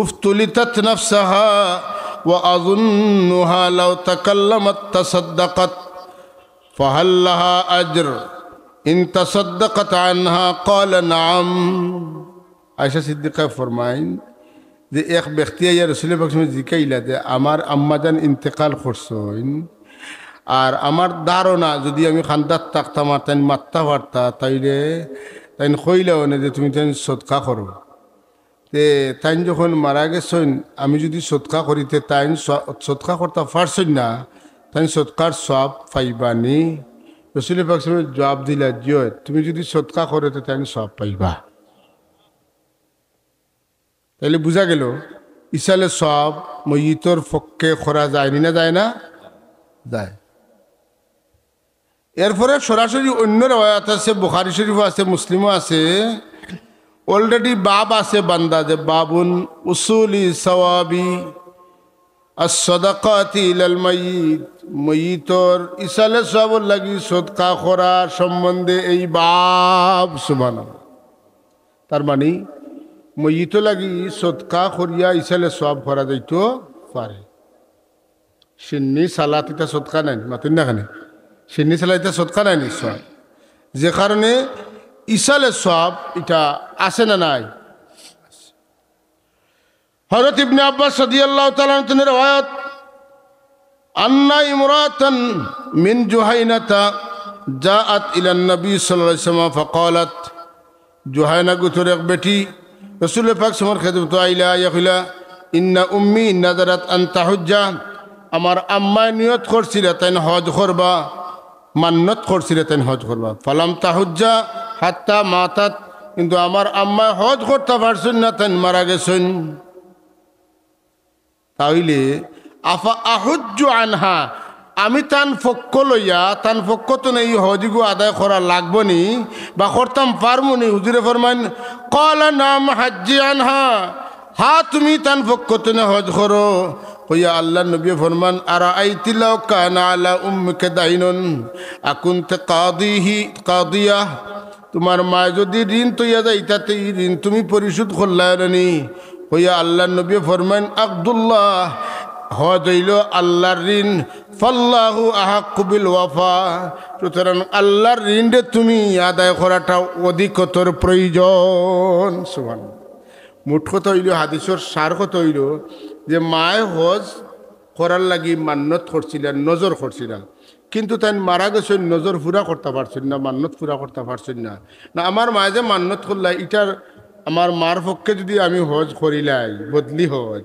افتلتت نفسها وأظنها لو تكلمت تصدقت، فهل لها أجر إن تصدقت عنها؟ قال: نعم. আয়েশা সিদ্দিকা ফরমাইন যে এক ব্যক্তি আইয়া রসুল পাক সাল্লাল্লাহু আলাইহি ওয়াসাল্লামে জিকাইলা যে, "আমার আম্মাজান ইন্তেকাল করছইন, আর আমার ধারণা যুদি আমি কান্দাত থাকতাম আর তাইন মাততা পারতা, তাইলে তাইন কইলা অনে যে তুমি তাইন সদকা করো। তে তাইন যখন মারা গেছইন, আমি যুদি সদকা করি তে তাইন স-, সদকা করতা পারছইন না, তাইন সদকার সওয়াব পাইবা নি?" রসুল পাক সাল্লাল্লাহু আলাইহি ওয়াসাল্লামে জবাব দিলা, "জি অয়, তুমি যুদি সদকা করো তে তাইন সওয়াব পাইবা।" তাইলে বুঝা গেল, ইসালে সওয়াব মইয়িতর পক্ষে করা যায় নি না যায় না? যায়। এরপরে সরাসরি অইন্য রেওয়ায়াত আছে, বুখারী শরীফও আছে, মুসলিমও আছে, already বাব আছে বান্দা যে, "বাবুন উসুলি সওয়াবি আস-সাদাকাতি ইলাল মাইয়িত", মইয়িতর ইসালে সওয়াবর লাগি সদকা করার সম্বন্ধে এই বাব, সুবহানাল্লাহ। তার মানে, মইয়িতর লাগি সদকা করিয়া ইসালে সওয়াব করা যাইতো পারে। শিন্নি সালাত ইতা সদকা নায় নি, মাতইন না কেনে? শিন্নি সালাত ইতা সদকা নায় নি, সওয়াব। যে কারণে ইসালে সওয়াব ইটা আছে না নাই? হযরত ইবনে আব্বাস রাদিয়াল্লাহু তাআলা আনহু তনে রেওয়ায়াত, أن امرأة من جهينة جاءت إلى النبي صلى الله عليه وسلم فقالت, জুহাইনা গোত্রর এক বেটি রসুল পাক সাল্লাল্লাহু আলাইহি ওয়াসাল্লামর খেদমতো আইলা, আইয়া কইলা, "إن أمي نذرت أن تحج", আমার আম্মায় নিয়ত করছিলা তাইন হজ করবা, মান্নত করছিলা তাইন হজ করবা। "فلم تحج حتى ماتت", কিন্তু আমার আম্মায় হজ করতা পারছইন না, তাইন মারা গেছইন। তাইলে, "আফা আহুজ্জু আনহা", আমি তান পক্ষ লইয়া, তান পক্ষ তনে ই হজ ইগু আদায় করা লাগবো নি বা করতাম পারমু নি? হুজুরে ফরমাইন, "ক্বালা নাম হাজ্জি আনহা", হা, তুমি তান পক্ষ তনে হজ করো। কইয়া আল্লার নবীয়ে ফরমান, "আরাআইতি লাউ কানা আলা উম্মিকা দাইনুন আকুনতি কাদিহি, কাদিয়া", তুমার মায় যুদি ঋণ থইয়া যাইতা তে ই ঋণ তুমি পরিশোধ করলায় না নি? কইয়া আল্লার নবীয়ে ফরমাইন, "আকদুল্লাহ, হজ অইলো আল্লার ঋণ, ফাল্লাহু আহাক্কু বিল ওয়াফা", সুতরাং আল্লার ঋণরে তুমি আদায় করাটা অধিকতর প্রয়োজন। সুবহানাল্লাহ। মোট কথা অইলো, হাদিসর সার কথা অইলো যে মায় হজ করার লাগি মান্নত করছিলা, নজর করছিলা, কিন্তু তাইন মারা গেছইন, নজর পুরা করতা পারছইন না, মান্নত পুরা করতা পারছইন না। না, আমার মায় যে মান্নত করলা, ইটার, আমার মার পক্ষে যুদি আমি হজ করিলাই, বদলি হজ,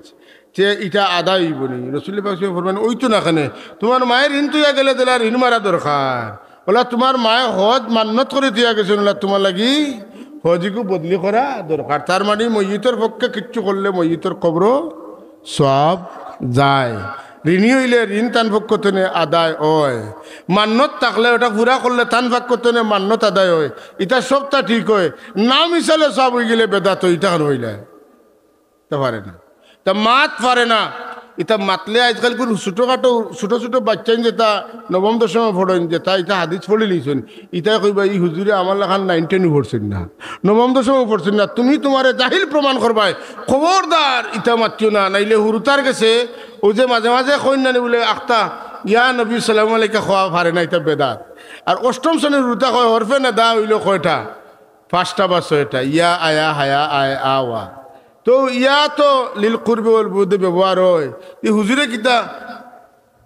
তে ইটা আদায় অইবো নি? রসুল পাক সাল্লাল্লাহু আলাইহি ওয়াসাল্লাম ফরমাইন, "অইতো না কেনে? তুমার মায় ঋণ থইয়া গেলে যেলা ঋণ মারা দরকার, অলা তুমার মায় হজ মান্নত করি থইয়া গেছইন, অলা তুমার লাগি হজ ইগু বদলি করা দরকার।" তার মানে মইয়িতর পক্ষে কিচ্ছু করলে মইয়িতর কবরো সওয়াব যায়। ঋণী অইলে ঋণ তান পক্ষ তনে আদায় অয়। মান্নত থাকলে ওটা পুরা করলে তান পক্ষ তনে মান্নত আদায় অয়। ইতা সবটা ঠিক অয়। নাম ইসালে সওয়াব অইগেলে বেদাত অয়, ইতা কেনে অইলা? ইতা পারে না। তা মাত পারে না। ইতা মাতলে আইজকাইল কুনু ছোটখাটো, ছোট ছোট বাইচ্চাইন যেতা নবম দশমো পড়ইন, যেতা ইতা হাদিস পড়িলিছইন, ইতায় কইবা, "ই হুজুরে আমার লাখান নাইন টেনও পড়ছইন না, নবম দশমো পড়ছইন না, তুমি তুমারে জাহিল প্রমাণ করবায়, খবরদার ইতা মাতিও না।" নাইলে হুরুতার গেছে, অউ যে মাঝে মাঝে কইন না নি বুলে, আখতা, "ইয়া নবী সালাম আলাইকা" কওয়া পারে না, ইতা বেদাত। আর অষ্টম শ্রেণীর হুরুতা কয়, "হরফে নেদা অইলো কয়টা?" পাঁচটা বা ছয়টা, ইয়া, আয়া, হায়া, আয়, আ, ওয়া। তো ইয়া তো লিল কুরবি ওয়াল বুদি ব্যবহার অয়। ই হুজুরে কিতা,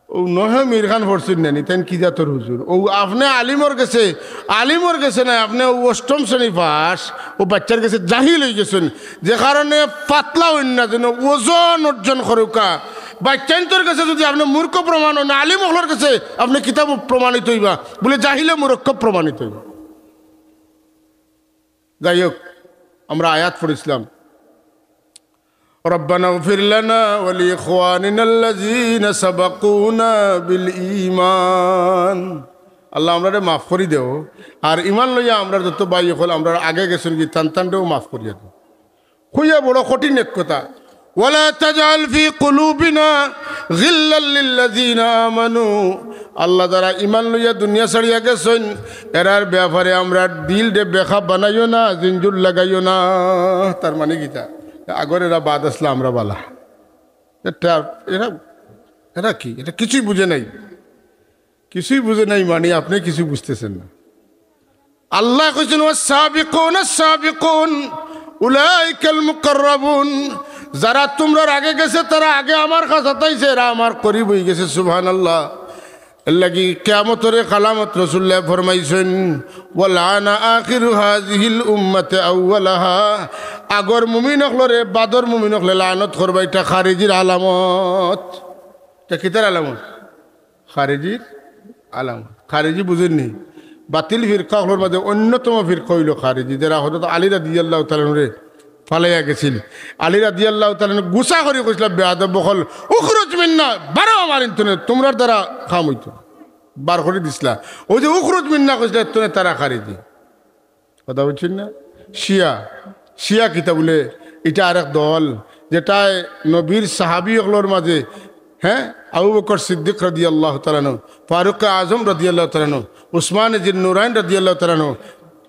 অউ নহে মীর খান পড়ছইন না নি, তাইন কি জাতর হুজুর? অউ আপনে আলিমর গেছে, আলিমর গেছে নায়, আপনে অউ অষ্টম শ্রেণী পাস, অউ বাইচ্চার গেছে জাহিল অইগেছইন, যে কারণে পাতলা অইন না, যেন ওজন অর্জন করউক্কা। বাইচ্চাইন্তর গেছে যুদি আপনে মূর্খ প্রমাণ অইন, আলিম অকলর গেছে আপনে কিতা প্রমাণিত অইবা? বুলে জাহিলে মুরক্কব প্রমাণিত অইবা। যাই হোক, আমরা আয়াত পড়ছিলাম, "রব্বানা ইগফির লানা ওয়া লিইখওয়ানিনাল্লাযীনা সাবাকুনা বিল ঈমান।" আল্লাহ, আমরারে মাফ করি দেও, আর ঈমান লইয়া আমরার যত ভাই অকল আমরার আগে গেছইন গি, তান তানরেও মাফ করিয়া দেও। কইয়া বড় কঠিন এক কথা। ولا تجعل في قلوبنا غلا للذين آمنوا। আল্লাহ যারা ইমান লইয়া দুনিয়া ছাড়িয়া গেছইন, এরার ব্যাপারে আমরার দিলরে বেখা বানাইও না, জিঞ্জুর লাগাইও না। তার মানে কিতা? আগর এরা বাদ আছলা, আমরা বালা। এটা, এরা, এরা কি? এটা কিছুই বুঝে নাই। কিছুই বুঝে নাই মানে আপনি কিছুই বুঝতেছেন না। আল্লায় কইছইন, "والسابقون السابقون أولئك المقربون।" যারা তুমরার আগে গেছে, তারা আগে আমার কাছে আইছে, এরা আমার করিব অইগেছে। সুবহানাল্লাহ। এরলাগি কিয়ামতর এক আলামত রাসুলুল্লায় ফরমাইছইন, "والآن آخر هذه الأمة أولها।" আগর মুমিন অকলরে বাদর মুমিন অকলে লানত করবা, ইটা খারিজির আলামত। ইটা কিতার আলামত? খারিজির আলামত। খারিজি বুঝইন নি? বাতিল ফিরকা অকলর মাঝে অন্যতম ফিরকা অইলো খারিজি, যেরা হযরত আলী রাদিয়াল্লাহু তাআলা আনহুরে ফালাইয়া গেছিল। আলী রাদিয়াল্লাহু তাআলা আনহু গুসা করি কইছলা, "বেয়াদব অকল, উখরুজ মিন্না, বারো আমার ইন্তনে, তুমরার দ্বারা কাম অইতো না।" বার করি দিছলা। অউ যে উখরুজ মিন্না কইছলা, এর তনে তারা খারিজি। কথা বুঝছইন না? শিয়া, শিয়া কিতা বুলে? ইটা আরেক দল, যেটায় নবীর সাহাবী অকলর মাঝে, হ্যাঁ, আবু বকর সিদ্দিক রাদিয়াল্লাহু তাআলা আনহু, ফারুক আজম রাদিয়াল্লাহু তাআলা আনহু, উসমান জিন নুরাইন রাদিয়াল্লাহু তাআলা আনহু,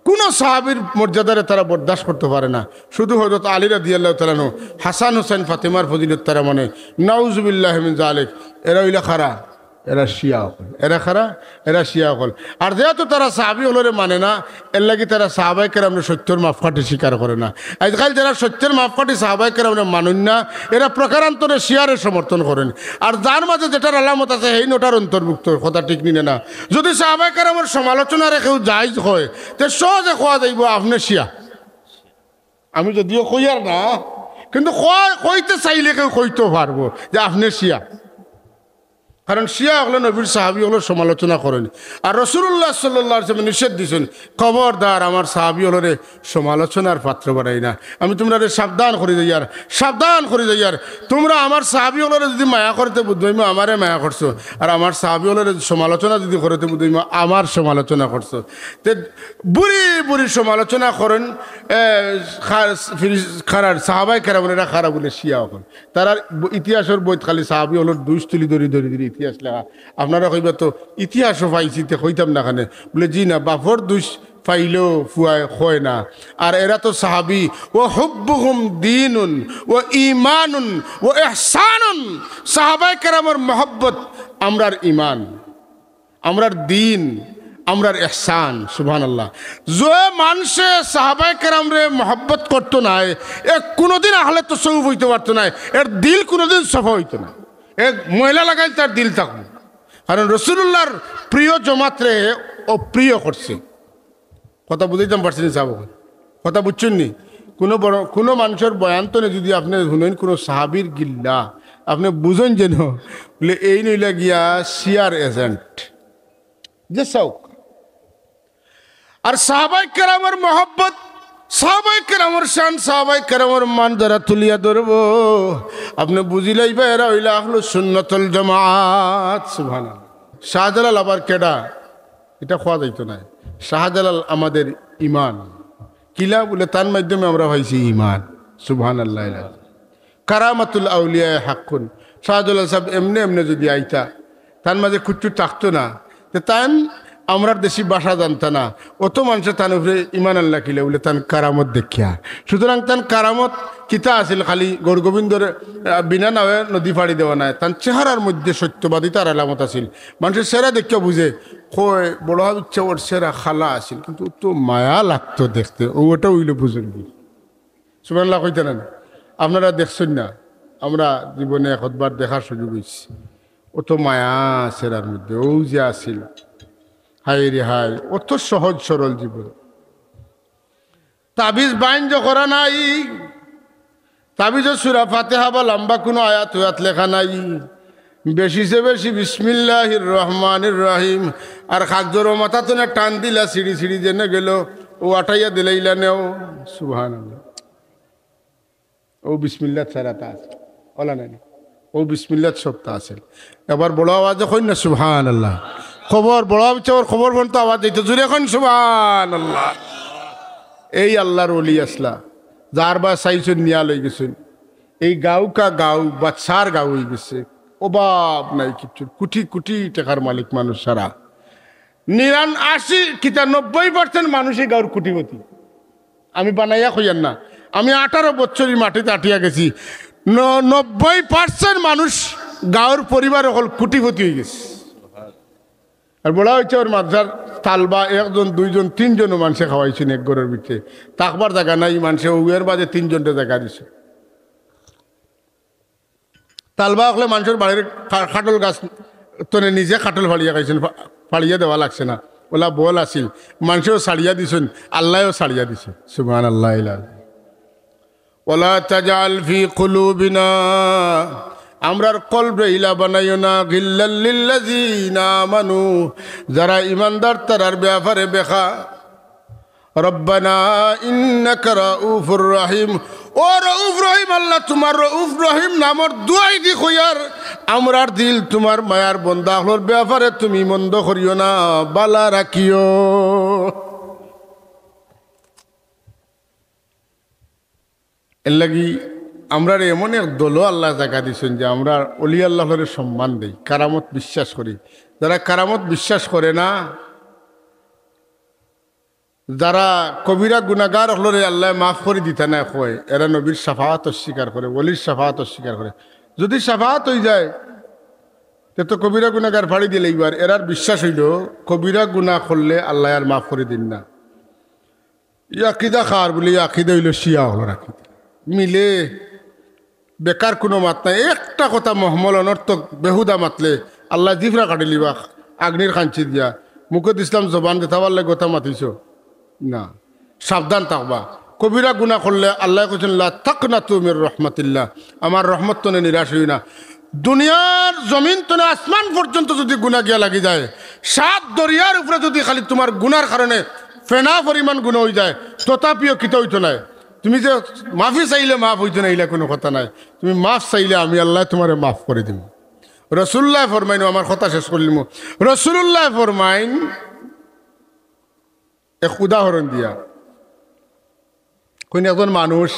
কুনু সাহাবীর মর্যাদারে তারা বরদাস্ত করতো পারে না। শুধু হযরত আলী রাদিয়াল্লাহু তাআলা আনহু, হাসান হুসাইন ফাতেমার ফজিলত তারা মানে। নাউজুবিল্লাহি মিন জালিক। এরা অইলা খারা, এরা শিয়া অকল। এরা খারা, এরা শিয়া অকল। আর যেহেতু তারা সাহাবী অকলরে মানে না, এরলাগি তারা সাহাবায়ে কেরামরে সত্যর মাপকাঠি স্বীকার করে না। আইজকাইল যেরা সত্যর মাপকাঠি সাহাবায়ে কেরামরে মানইন না, এরা প্রকারান্তরে শিয়ারে সমর্থন করইন। আর যার মাঝে যেটার আলামত আছে, হেইন ওটার অন্তর্ভুক্ত। কথা ঠিক নি না? যদি সাহাবায়ে কেরামর সমালোচনারে কেউ জায়েজ কয়, তে সহজে কওয়া যাইবো আপনে শিয়া। আমি যদিও কইয়ার না, কিন্তু কয়, কইতে চাইলে কেউ কইতো পারবো যে আপনে শিয়া। কারণ শিয়া অকলে নবীর সাহাবী অকলর সমালোচনা করইন। আর রাসুলুল্লাহ সাল্লাল্লাহু আলাইহি ওয়াসাল্লামে নিষেধ দিছইন, "খবরদার আমার সাহাবী অকলরে সমালোচনার পাত্র বানাই না।" আমি তুমরারে সাবধান করি যাইয়ার, সাবধান করি যাইয়ার। তুমরা আমার সাহাবী অকলরে যদি মায়া করতে বুঝবায়মু, আমারে মায়া করছো, আর আমার সাহাবী অকলরে সমালোচনা যদি করতে বুঝবায়মু, আমার সমালোচনা করছো। তে বুরি বুরি সমালোচনা করইন, এ, খা-, ফিরি-, খারার সাহাবায়ে কেরামর এরা খারা বুলে শিয়া অকল। তারার ব-, ইতিহাসর বইত খালি সাহাবী অকলর দুষ তুলি ধরি ধরি ধরি ইতিহাস লেখা। আপনারা কইবা তো ইতিহাসও পাইছি, তে কইতাম না কেনে? বুলে, "জি না, বাপর দুষ পাইলেও ফুয়ায় কয় না।" আর এরা তো সাহাবী। "ওয়া হুব্বুহুম দীনুন ওয়া ঈমানুন ওয়া ইহসানুন।" সাহাবায়ে কেরামর মহব্বত আমরার ঈমান। আমরার দীন, আমরার ইহসান। সুবহানাল্লাহ। যে মানষে সাহাবায়ে কেরামরে মহব্বত করতো নায়, এ কুনুদিন আহলে তসৌফ অইতো পারতো নায়, এর দিল কুনুদিন সফা অইতো নায়। এ ময়লা লাগাইল তার দিল থাকবো। কারণ রাসুলুল্লাহর প্রিয় জমাতরে অপ্রিয় করছে। কথা বুঝাইতাম পারছি নি সাব? কথা বুঝছইন নি? কুনু বড়, কুনু মানষর বয়ান তনে যদি আপনে হুনইন কুনু সাহাবীর গিল্লা, আপনে বুঝইন যেন, বুলে, "এইন অইলা গিয়া শিয়ার agent।" যে চাউক। আর সাহাবায়ে কেরামর মহব্বত, সাহাবায়ে কেরামর শান, সাহাবায়ে কেরামর মান যারা তুলিয়া ধরবো, আপনে বুঝিলাইবা এরা অইলা আহলুস সুন্নাতুল জামাত। সুবহানাল্লাহ। শাহজালাল আবার কেডা? ইটা কওয়া যাইতো নায়। শাহজালাল আমাদের ঈমান। কিলা বুলে, তান মাধ্যমে আমরা পাইছি ঈমান। সুবহানাল্লাহ। কারামাতুল আউলিয়া হাক্কুন। শাহজালাল সাব এমনে এমনে যদি আইতা, তান মাঝে কুচ্ছু থাকতো না, তে তান আমরার দেশি ভাষা জানতা না, অত মানষে তান উপরে ঈমান আনলা কিলা বুলে, তান কারামত দেখিয়া। সুতরাং তান কারামত কিতা আছিল? খালি গৌরগোবিন্দর, আহ, বিনা নাওয়ে নদী পাড়ি দেওয়া নায়, তান চেহারার মধ্যে সত্যবাদিতার আলামত আছিল। মানষে চেহারা দেখিয়া বুঝে, কয়, "বড় হাবিচ্ছা ওর চেহারা খালা আছিল, কিন্তু অত মায়া লাগতো দেখতে।" ও, ওটা অইলো বুজুর্গি। সুবহানাল্লাহ কইতা না? আপনারা দেখছইন না? আমরা জীবনে একবার দেখার সুযোগ অইছে। অত মায়া চেহারার মধ্যে, ও যে আছিল, হায় রে হায়, অত সহজ সরল জীবন। তাবিজ বাইঞ্জ করা নাই, তাবিজো সূরা ফাতিহা বা লম্বা কুনু আয়াত উয়াত লেখা নাই। বেশিছে বেশি বিসমিল্লাহির রহমানির রহিম। আর খাজ্জরো মাথা তনে টান দিলা, সিঁড়ি সিঁড়ি যেনে গেল, ও আটাইয়া দিলাইলা নেও। সুবহানাল্লাহ। ও বিসমিল্লাত সারাতা আছে, ওলা নাই। ও বিসমিল্লাত সবতা আছে। এবার বড় আওয়াজে কইন না সুবহানাল্লাহ। খবর, বড় আওয়াজে ওর খবর পর্যন্ত আওয়াজ দিত, জুরে কইন সুবহানাল্লাহ। এই আল্লাহর ওলি আছলা, যার বা চাইছইন নিয়া লই গেছইন। এই গাঁও কা গাঁও, বাদশার গাঁও অইগেছে, অভাব নাই কিচ্ছুর, কুটি কুটি টেকার মালিক মানুষ সারা। নিরান-, আশি কিতা নব্বই পার্সেন্ট মানুষ এই গাঁওর কুটিপতি। আমি বানাইয়া কইয়ার না, আমি আঠারো বছর ই মাটিত আটিয়া গেছি। ন-, নব্বই পার্সেন্ট মানুষ গাঁওর পরিবার অকল কুটিপতি অইগেছে। আর বড়া অইছে ওর মাদ্রাসার তালবা একজন, দুইজন, তিনজনও মানষে খাওয়াইছইন এক ঘরর ভিতরে। থাকবার জাগা নাই, মানষে অউ এর বাদে তিনজনরে জাগা দিছে। তালবা অকলে মানষর বাড়ির কা-, কাটল গাছ তনে নিজে কাটল ফাড়িয়া খাইছইন, ফা-, ফাড়িয়া দেওয়া লাগছে না। অলা বল আছিল, মানষেও ছাড়িয়া দিছইন, আল্লায়ও ছাড়িয়া দিছে। সুবহানাল্লাহ। ওয়ালা তাজআল ফি কুলুবিনা, আমরার কলবরে ইলা বানাইও না, গিল্লাল লিল্লাযিনা আমানু, যারা ইমানদার তারার ব্যাপারে বেখা। রব্বানা ইন্নাকা রাউফুর রহিম। ও রউফ রহিম আল্লাহ, তুমার রউফ রহিম নামর দুয়াইদি কইয়ার, আমরার দিল তুমার মায়ার বন্দা অকলর ব্যাপারে তুমি মন্দ করিও না, বালা রাখিও। এরলাগি আমরারে এমন এক দলো আল্লায় জাগা দিছইন যে আমরা অলি আল্লাহ অকলরে সম্মান দেই, কারামত বিশ্বাস করি। যারা কারামত বিশ্বাস করে না, যারা কবিরা গুনাগার অকলরে আল্লায় মাফ করি দিতা নায় কয়, এরা নবীর শাফাআত অস্বীকার করে, ওলির শাফাআত অস্বীকার করে। যুদি শাফাআত অইযায়, তে তো কবিরা গুনাগার ফাড়ি দিলাইবার। এরার বিশ্বাস অইলো কবিরা গুনা করলে আল্লায় আর মাফ করি দিন না। ই আকিদা কার বুলে, ই আকিদা অইলো শিয়া অকলর আকিদা। মিলে, বেকার কুনু মাত নাই। একটা কথা মহমল অনর্থক বেহুদা মাতলে আল্লায় জিফরা কাটিলিবা আগ্নির খাঞ্চি দিয়া। মুখত ইসলাম জবান দে, তা পারলে কথা মাতিছো না। সাবধান থাকবা। কবিরা গুনা করলে আল্লায় কইছইন, "লা তাকনাতু মির রহমাতিল্লাহ।" আমার রহমত তনে নিরাশ অইও না। দুনিয়ার জমিন তনে আসমান পর্যন্ত যুদি গুনা গিয়া লাগি যায়, সাত দরিয়ার উপরে যুদি খালি তুমার গুনার কারণে ফেনা পরিমাণ গুনা অইযায়, তথাপিও কিতা অইতো নায়। তুমি যে মাফি চাইলে মাফ অইতো নায়, ইলা কুনু কথা নায়। তুমি মাফ চাইলে আমি আল্লায় তুমারে মাফ করি দিমু। রসুলুল্লায় ফরমাইন, আমার কথা শেষ করিলিমু। রসুলুল্লায় ফরমাইন, এক উদাহরণ দিয়া কইন, একজন মানুষ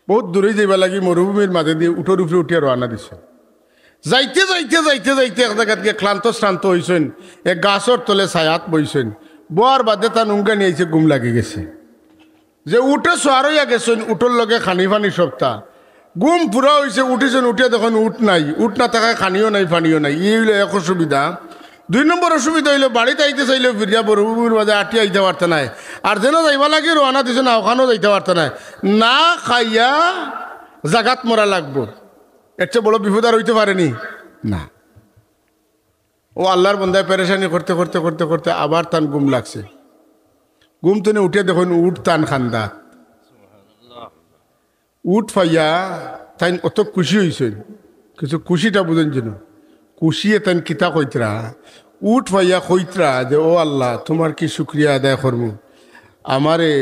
বউত দূরই যাইবার লাগি মরুভূমির মাজেদি উটর উপরে উঠিয়া রওয়ানা দিছইন। যাইতে যাইতে যাইতে যাইতে এক জাগাত গিয়া ক্লান্ত শ্রান্ত অইছইন, এক গাছর তলে ছায়াত বইছইন। বওয়ার বাদে তান উঙ্গানি আইছে, ঘুম লাগি গেছে। যে উটে সোয়ার অইয়া গেছইন, উটর লগে খানি ফানি সবতা। ঘুম পুরা অইছে, উঠিছইন, উঠিয়া দেখইন উট নাই, উট না থাকায় খানিও নাই, ফানিও নাই। ই অইলো এক অসুবিধা। দুই নম্বর অসুবিধা অইলো, বাড়িত আইতে চাইলেও ফিরিয়া মরুভূমির মাজে আটিয়া আইতা পারতা নায়। আর যেনো যাইবার লাগি রওয়ানা দিছইন, অখানোও যাইতা পারতা নায়। না খাইয়া জাগাত মরা লাগবো, এর চেয়ে বড় বিপদ আর অইতে পারেনি? না। ও আল্লার বন্দায় পেরেশানি করতে করতে করতে করতে আবার তান ঘুম লাগছে। ঘুম তনে উঠিয়া দেখইন উট তান কান্দাত। উট পাইয়া তাইন অত খুশি অইছইন, কিন্তু খুশিটা বুঝইন যেন। খুশিয়ে তাইন কিতা কইতরা, উট পাইয়া কইতরা যে, "ও আল্লাহ, তুমার কি শুকরিয়া আদায় করমু? আমারে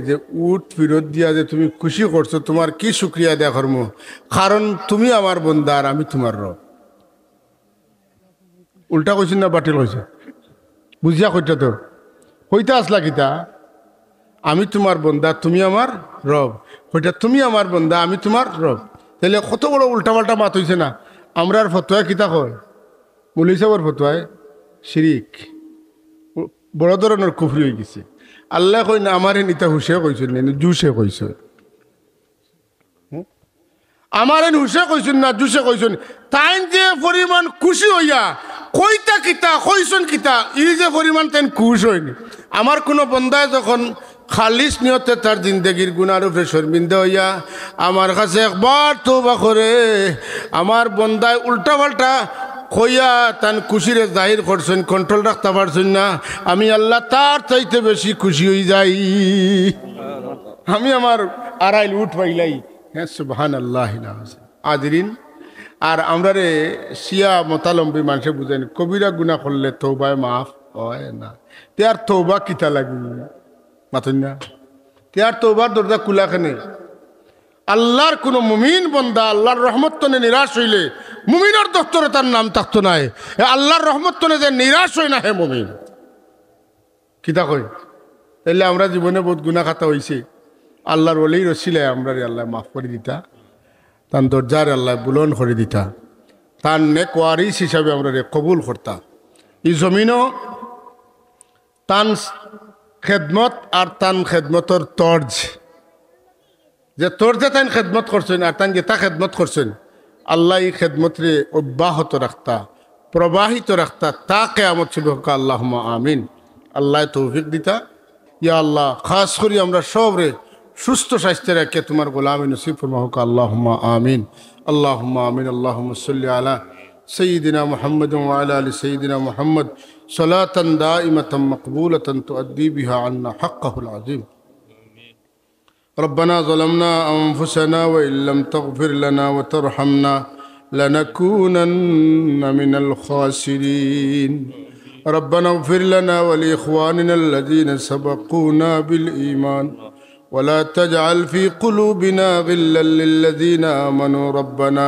যে উট ফিরত দিয়া যে তুমি খুশি করছো, তুমার কি শুকরিয়া আদায় করমু? কারণ তুমি আমার বন্দা আর আমি তুমার রব।" উল্টা কইছইন না বাতিল কইছইন? বুঝিয়া কইতা তো। কইতা আছলা কিতা? "আমি তুমার বন্দা, তুমি আমার রব।" কইতা, "তুমি আমার বন্দা, আমি তুমার রব।" তাইলে কত বড় উল্টাপাল্টা মাত অইছে না? আমরার ফতোয়ায় কিতা কয়? মৌলভী সাবর ফতোয়ায় শিরিক। বড় ধরনর কুফরি অইগেছে। আল্লায় কইন, "আমারে নিতা হুশে কইছইন, নি জুশে কইছইন।" হুম? আমারে হুশে কইছইন না জুশে কইছইন। তাইন যে পরিমাণ খুশি অইয়া কইতা কিতা, কইছইন কিতা, ই যে পরিমাণ তাইন খুশ অইন। আমার কুনু বন্দায় যখন খালিস নিয়তে তার জিন্দেগির গুনার উপরে শর্মিন্দা অইয়া আমার কাছে একবার তওবা করে, আমার বন্দায় উল্টাপাল্টা কইয়া তান খুশিরে জাহির করছইন, control রাখতা পারছইন না, আমি আল্লাহ তার চাইতে বেশি খুশি অইযাই। আমি আমার আড়াইল উট পাইলাই। হ্যাঁ, সুবহানাল্লাহ। হাজিরিন, আর আমরারে শিয়া মতালম্বী মানষে বুঝাইন, কবিরা গুনা করলে তওবায় মাফ অয় না। তে আর তওবা কিতা লাগি? মাতইন না? তে আর তওবার দরজা খুলা কেনে? আল্লার কুনু মুমিন বন্দা আল্লার রহমত তনে নিরাশ অইলে মুমিনর দফতরে তার নাম থাকতো নায়। এ আল্লার রহমত তনে যে নিরাশ অয় না, হে মুমিন। কিতা কই? তাইলে আমরা জীবনে বউত গুনা খাতা অইছে, আল্লার ওলির ওসিলায় আমরারে আল্লায় মাফ করি দিতা। তান দরজারে আল্লায় বুলন্দ করি দিতা, তান নেক ওয়ারিস হিসাবে আমরারে কবুল করতা। ই জমিনো তান খেদমত আর তান খেদমতর তর্জ, যে তর্জে তাইন খেদমত করছইন আর তাইন যেতা খেদমত করছইন, আল্লায় ই খেদমতরে অব্যাহত রাখতা, প্রবাহিত রাখতা, তা কিয়ামত শুরু হোক, আল্লাহুম্মা আমিন। আল্লায় তৌফিক দিতা। ইয়া আল্লাহ, খাস করি আমরা সবরে সুস্থ স্বাস্থ্য রাখিয়া তুমার গোলামি নসিব ফরমাউক্কা, আল্লাহুম্মা আমিন। আল্লাহুম্মা আমিন। আল্লাহুম্মা সাল্লি আলা সাইয়্যিদিনা মুহাম্মাদিন ওয়া আলা আলি সাইয়্যিদিনা মুহাম্মাদ সালাতান দাইমাতান মাকবুলাতান তুআদ্দি বিহা আন্না হাক্কাহুল আযীম। ربنا ظلمنا أنفسنا وإن لم تغفر لنا وترحمنا لنكونن من الخاسرين. ربنا اغفر لنا ولإخواننا الذين سبقونا بالإيمان ولا تجعل في قلوبنا غلا للذين آمنوا ربنا،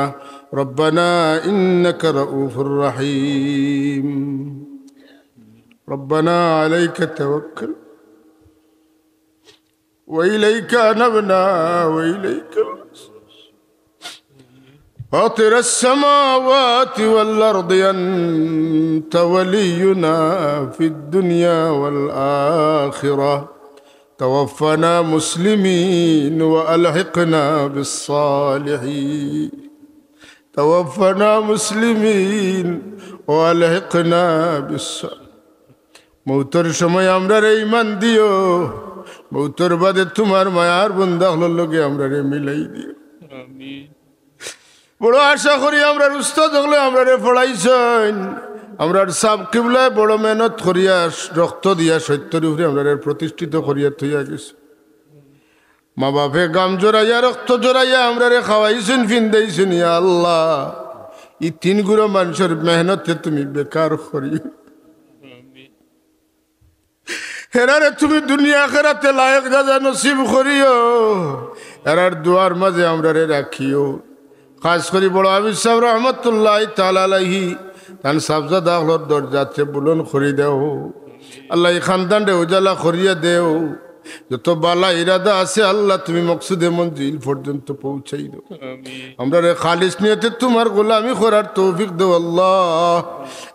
ربنا إنك رؤوف رحيم. ربنا عليك توكل وإليك أنبنا وإليك المصير. فاطر السماوات والأرض أنت ولينا في الدنيا والآخرة. توفنا مسلمين وألحقنا بالصالحين. توفنا مسلمين وألحقنا بالصالحين. মৌতর সময় আমরারে ইমান দিও, মৌতর বাদে তুমার মায়ার বন্দা অকলর লগে আমরারে মিলাই দিও। আমিন। বড় আশা করি আমরার উস্তাদ অকলে আমরারে পড়াইছইন, আমরার সাব কিবলায় বড় মেহনত করিয়া, রক্ত দিয়া সত্যর উপরে আমরারে প্রতিষ্ঠিত করিয়া থইয়া গেছে। মা বাপে গাম জড়াইয়া, রক্ত জড়াইয়া আমরারে খাওয়াইছইন, ফিন্দাইছইন। ইয়া আল্লাহ, ই তিন গুরু মানষর মেহনতরে তুমি বেকার করিও না। হেরারে তুমি দুনিয়া আখেরাতে লায়েক যা যা নসিব করিও। হেরার দোয়ার মাঝে আমরারে রাখিও। খাস করি বড় হাফিজ সাব রহমতুল্লাহি তাআলা আলাইহি, তান সাবজাদা অকলর দরজারে বুলন্দ করি দেও। আল্লাহ, ই খানদানরে উজালা করিয়া দেও। যত বালা ইরাদা আছে আল্লাহ, তুমি মকসুদে মঞ্জিল পর্যন্ত পৌঁছাই দেও। আমিন। আমরারে খালিস নিয়তে তুমার গোলামি করার তৌফিক দেও আল্লাহ।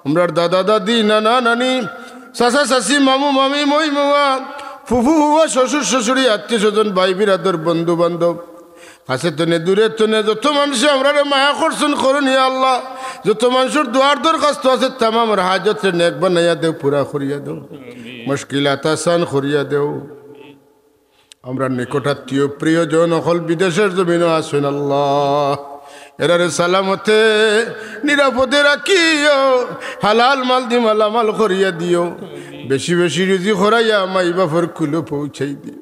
আমরার দাদা দাদি, নানা নানি, চাচা চাচি, মামু মামি, মই মামা, ফুফু ফুফা, শ্বশুর শ্বশুরি, আত্মীয় স্বজন, ভাই বিরাদর, বন্ধু বান্ধব, কাছে তনে দূরে তনে যত মানষে আমরারে মায়া করছইন করইন ইয়া আল্লাহ। যত মানষর দোয়ার দরখাস্ত আছে তামামর হাজতরে নেক বানাইয়া দেও, পুরা করিয়া দেও, মুশকিলাত আসান করিয়া দেও। আমরার নিকটাত্মীয় প্রিয়জন অকল বিদেশর জমিনো আছইন আল্লাহ, এরারে সালামতে নিরাপদে রাখিও, হালাল মাল দি মালামাল করিয়া দিও, বেশি বেশি রুজি করাইয়া মাই বাপর কুলো পৌঁছাই দিও,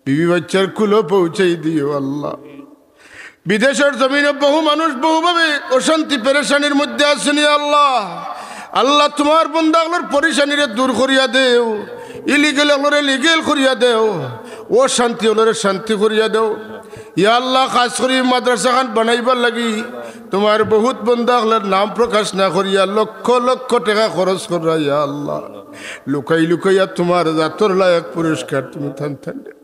বিবি বাচ্চার কুলো পৌঁছাই দিও আল্লাহ। বিদেশর জমিনো বহু মানুষ বহুভাবে অশান্তি পেরেশানির মধ্যে আছইন ইয়া আল্লাহ। আল্লাহ, তুমার বন্দা অকলর পেরেশানিরে দূর করিয়া দেও, ইলিগেল অকলরে লিগেল করিয়া দেও, অশান্তি অকলরে শান্তি করিয়া দেও। ইয়া আল্লাহ, খাস করি মাদ্রাসা খান বানাইবার লাগি তুমার বহুত বন্দা অকলর নাম প্রকাশ না করিয়া লক্ষ লক্ষ টেকা খরচ কররা ইয়া আল্লাহ। লুকাই লুকাইয়া তুমার জাতর লায়েক পুরস্কার তুমি তান তানরে দেও।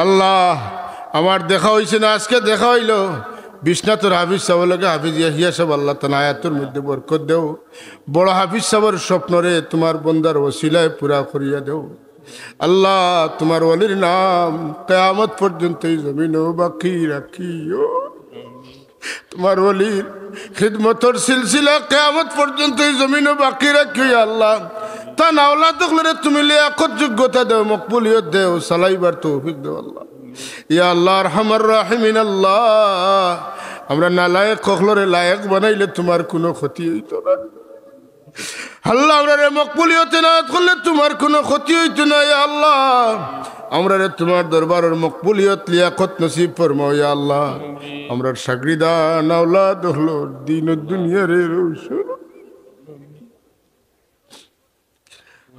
আল্লাহ, আমার দেখা অইছে না, আজকে দেখা অইলো। বিশ্বনাথর হাফিজ সাবর লগে হাফিজ ইয়াহিয়া সাব, আল্লাহ তান হায়াতর মধ্যে বরকত দেও। বড় হাফিজ সাবর স্বপ্নরে তুমার বন্দার ওসিলায় পুরা করিয়া দেও। আল্লাহ, তুমার ওলির নাম কিয়ামত পর্যন্ত ই জমিনো বাকি রাখিও। তুমার ওলির খিদমতর সিলসিলা কিয়ামত পর্যন্ত ই জমিনো বাকি রাখিও, ইয়া আল্লাহ। তান আওলাদ অকলরে তুমি লিয়াকত যোগ্যতা দেও, মকবুলিয়ত দেও, চালাইবার তৌফিক দেও আল্লাহ। ইয়া আল্লাহ, আরহামার রাহিমিন আল্লাহ, আমরা নালায়েক অকলরে লায়েক বানাইলে তুমার কুনু ক্ষতি অইতো না। আল্লাহ, আমরারে মকবুলিয়ত এনায়েত করলে তুমার কুনু ক্ষতি অইতো না, ইয়া আল্লাহ। আমরারে তুমার দরবারর মকবুলিয়ত লিয়াকত নসিব ফরমাও, ইয়া আল্লাহ। আমরার শাগরিদান আওলাদ অকলর দিন ও দুনিয়ারে রোশন।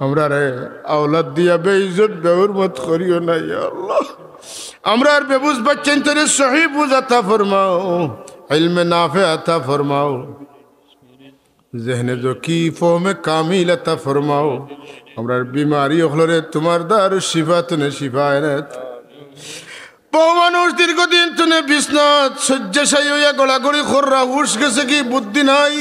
আমরারে আওলাদ দিয়া বেইজ্জত বেহুরমত করিও না, ইয়া আল্লাহ। আমরার বেবুঝ বাচ্চাইন্তরে সহি বুঝ আতা ফরমাও, ইলমে নাফে আতা ফরমাও। জেহনে জকি, ফহমে কামিল আতা ফরমাও। আমরার বিমারি অকলরে তুমার দারুশ শিফা তনে শিফা এনায়েত। বহু মানুষ দীর্ঘদিন জনে বিছনাত শয্যাশায়ী অইয়া গড়াগড়ি কররা, হুশ গেছে কি বুদ্ধি নাই।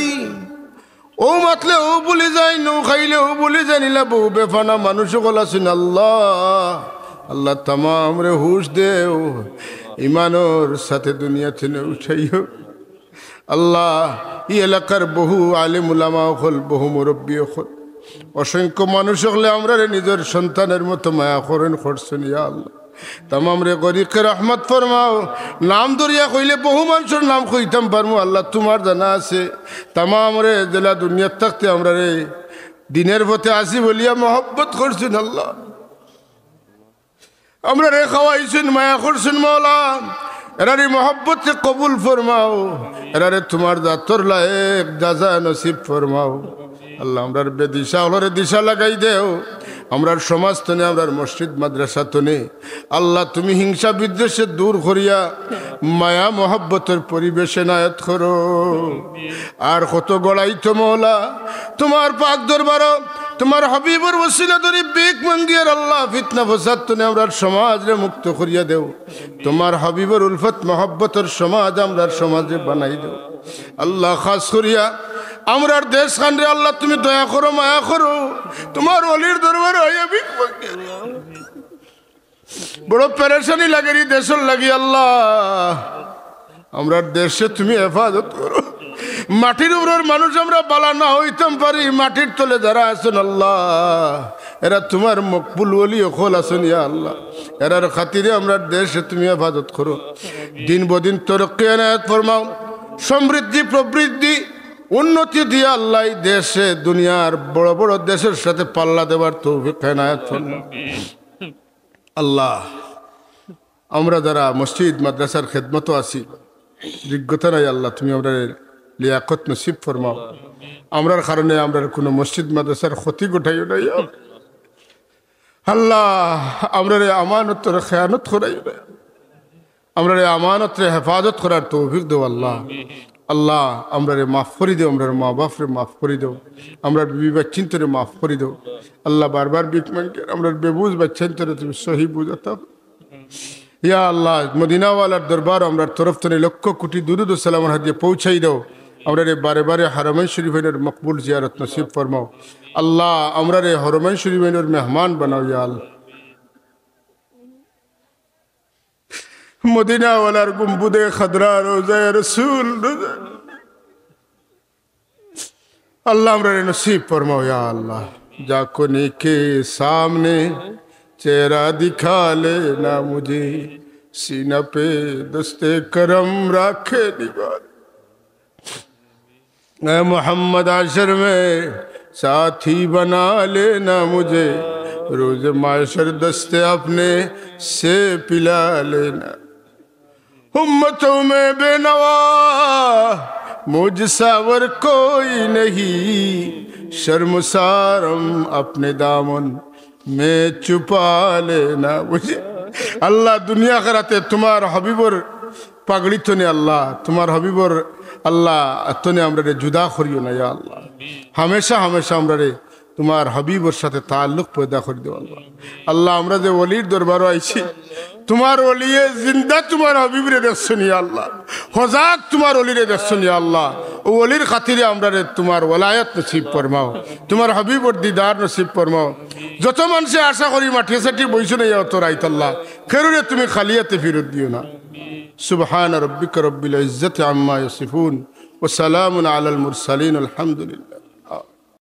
অউ মাতলে অউ ভুলি যাইন, অউ খাইলে অউ ভুলি যাইন, ইলা বহু বেফানা মানুষ অকল আছইন। আল্লাহ, আল্লাহ, তামামরে হুশ দেও, ইমানর সাথে দুনিয়া থনে উঠাইও। আল্লাহ, ই এলাকার বহু আলিম উলামা অকল, বহু মুরব্বি অকল, অসংখ্য মানুষ অকলে আমরারে নিজর সন্তানর মতো মায়া করইন, করছইন, ইয়া আল্লাহ। তামামরে গরিকে রহমত ফরমাও। নাম ধরিয়া কইলে বহু মানষর নাম কইতাম পারমু, আল্লাহ, তুমার জানা আছে। তামামরে যেলা দুনিয়াত থাকতে আমরারে দিনর পথে আছি বলিয়া মহব্বত করছইন, আল্লাহ। আমরারে খাওয়াইছইন, মায়া করছইন, মাওলা। এরারে মহব্বতে কবুল ফরমাও। এরারে তুমার জাতর লায়েক দাজা নসিব ফরমাও। আল্লাহ, আমরার বেদিশা অকলরে দিশা লাগাই দেও। আমরার সমাজ থনে, আমরার মসজিদ মাদ্রাসা থনে, আল্লাহ, তুমি হিংসা বিদ্বেষে দূর করিয়া মায়া মহব্বতর পরিবেশ এনায়েত করো। আর কত গড়াইতো মাওলা, তুমার পাক দরবারো তুমার হাবিবর ওসিলা ধরি ভিক মাঙ্গিয়ার, আল্লাহ, ফিতনা ফসাদ থনে আমরার সমাজরে মুক্ত করিয়া দেও। তুমার হাবিবর উলফত মহব্বতর সমাজ আমরার সমাজরে বানাই দেও। আল্লাহ, খাস করিয়া আমরার দেশ খানরে, আল্লাহ, তুমি দয়া করো, মায়া করো। তুমার ওলির দরবারো আইয়া ভিক মাঙ্গিয়ার, বড় পেরেশানি লাগের ই দেশর লাগি, আল্লাহ। আমরার দেশরে তুমি হেফাজত করো। মাটির উপরর মানুষ আমরা বালা না অইতাম পারি, মাটির তলে যারা আছইন, আল্লাহ, এরা তুমার মকবুল ওলি অকল আছইন, ইয়া আল্লাহ। এরার খাতিরে আমরার দেশরে তুমি হেফাজত করো। দিন বদিন তরক্কি এনায়েত ফরমাও, সমৃদ্ধি, প্রবৃদ্ধি, উন্নতি দিয়া, আল্লাহ, ই দেশরে দুনিয়ার বড় বড় দেশর সাথে পাল্লা দেবার তৌফিক এনায়েত ফরমাও। আল্লাহ, আমরা যারা মসজিদ মাদ্রাসার খেদমতো আছি, যোগ্যতা নাই, আল্লাহ, তুমি আমরারে লিয়াকত নসিব ফরমাও। আমরার কারণে আমরার কুনু মসজিদ মাদ্রাসার ক্ষতি ঘটাইও না, ইয়া আল্লাহ। আল্লাহ, আমরারে আমানতর খেয়ানত করাইও না। আমরারে আমানতরে হেফাজত করার তৌফিক দেও, আল্লাহ। আল্লাহ, আমরারে মাফ করি দেও, আমরার মা বাপরে মাফ করি দেও, আমরার বিবি বাচ্চাইন্তরে মাফ করি দেও। আল্লাহ, বারবার ভিক মাঙ্গিয়ার, আমরার বেবুঝ বাচ্চাইন্তরে তুমি সহি বুঝ আতা। ইয়া আল্লাহ, মদিনাওয়ালার দরবার আমরার তরফ থনে লক্ষ কোটি দুরুদ ও সালামর হাদিয়া পৌঁছাই দেও। আমরারে বারে বারে হারামাইন শরীফাইনর মকবুল জিয়ারত নসিব ফরমাও। আল্লাহ, আমরারে হারামাইন শরীফাইনর মেহমান বানাও, ইয়া আল্লাহ। মদিনাওয়ালার গুম্বুদে খাদরা, রওজায়ে রসুল, রওজা আল্লাহ, আমরারে নসিব ফরমাও, ইয়া আল্লাহ। جا کنی کے سامنے چہرہ دکھا لینا مجھے، سینہ پہ دست کرم رکھے نگار۔ اے محمد، حشر میں ساتھی بنا لینا مجھے، روز محشر دست اپنے سے پلا لینا۔ امتوں میں بے نوا مجھ سا اور کوئی نہیں، شرمسارم اپنے دامن میں چھپا لینا مجھے۔ আল্লাহ, দুনিয়া আখেরাতে তুমার হাবিবর পাগড়ি থনে আল্লাহ, তুমার হাবিবর আল্লাহ থনে আমরারে জুদা করিও না, ইয়া আল্লাহ। হামেশা হামেশা আমরারে তুমার হাবিবর সাথে তাল্লুক পয়দা করি দেও আল্লাহ। আল্লাহ, আমরা যে ওলির দরবারো আইছি, তুমার ওলিয়ে জিন্দা তুমার হাবিবরে দেখছইন, ইয়া আল্লাহ। হজাত তুমার ওলিরে দেখছইন, ইয়া আল্লাহ। অউ ওলির খাতিরে আমরারে তুমার ওলায়াত নসিব ফরমাও, তুমার হাবিবর দিদার নসিব ফরমাও। যত মানষে আশা করি মাটিয়া সাটি বইছইন, ইয়া অত রাইত আল্লাহ, কেউরে তুমি খালি আতে ফিরত দিও না। سبحان ربك رب العزة عما يصفون وسلام على المرسلين والحمد لله।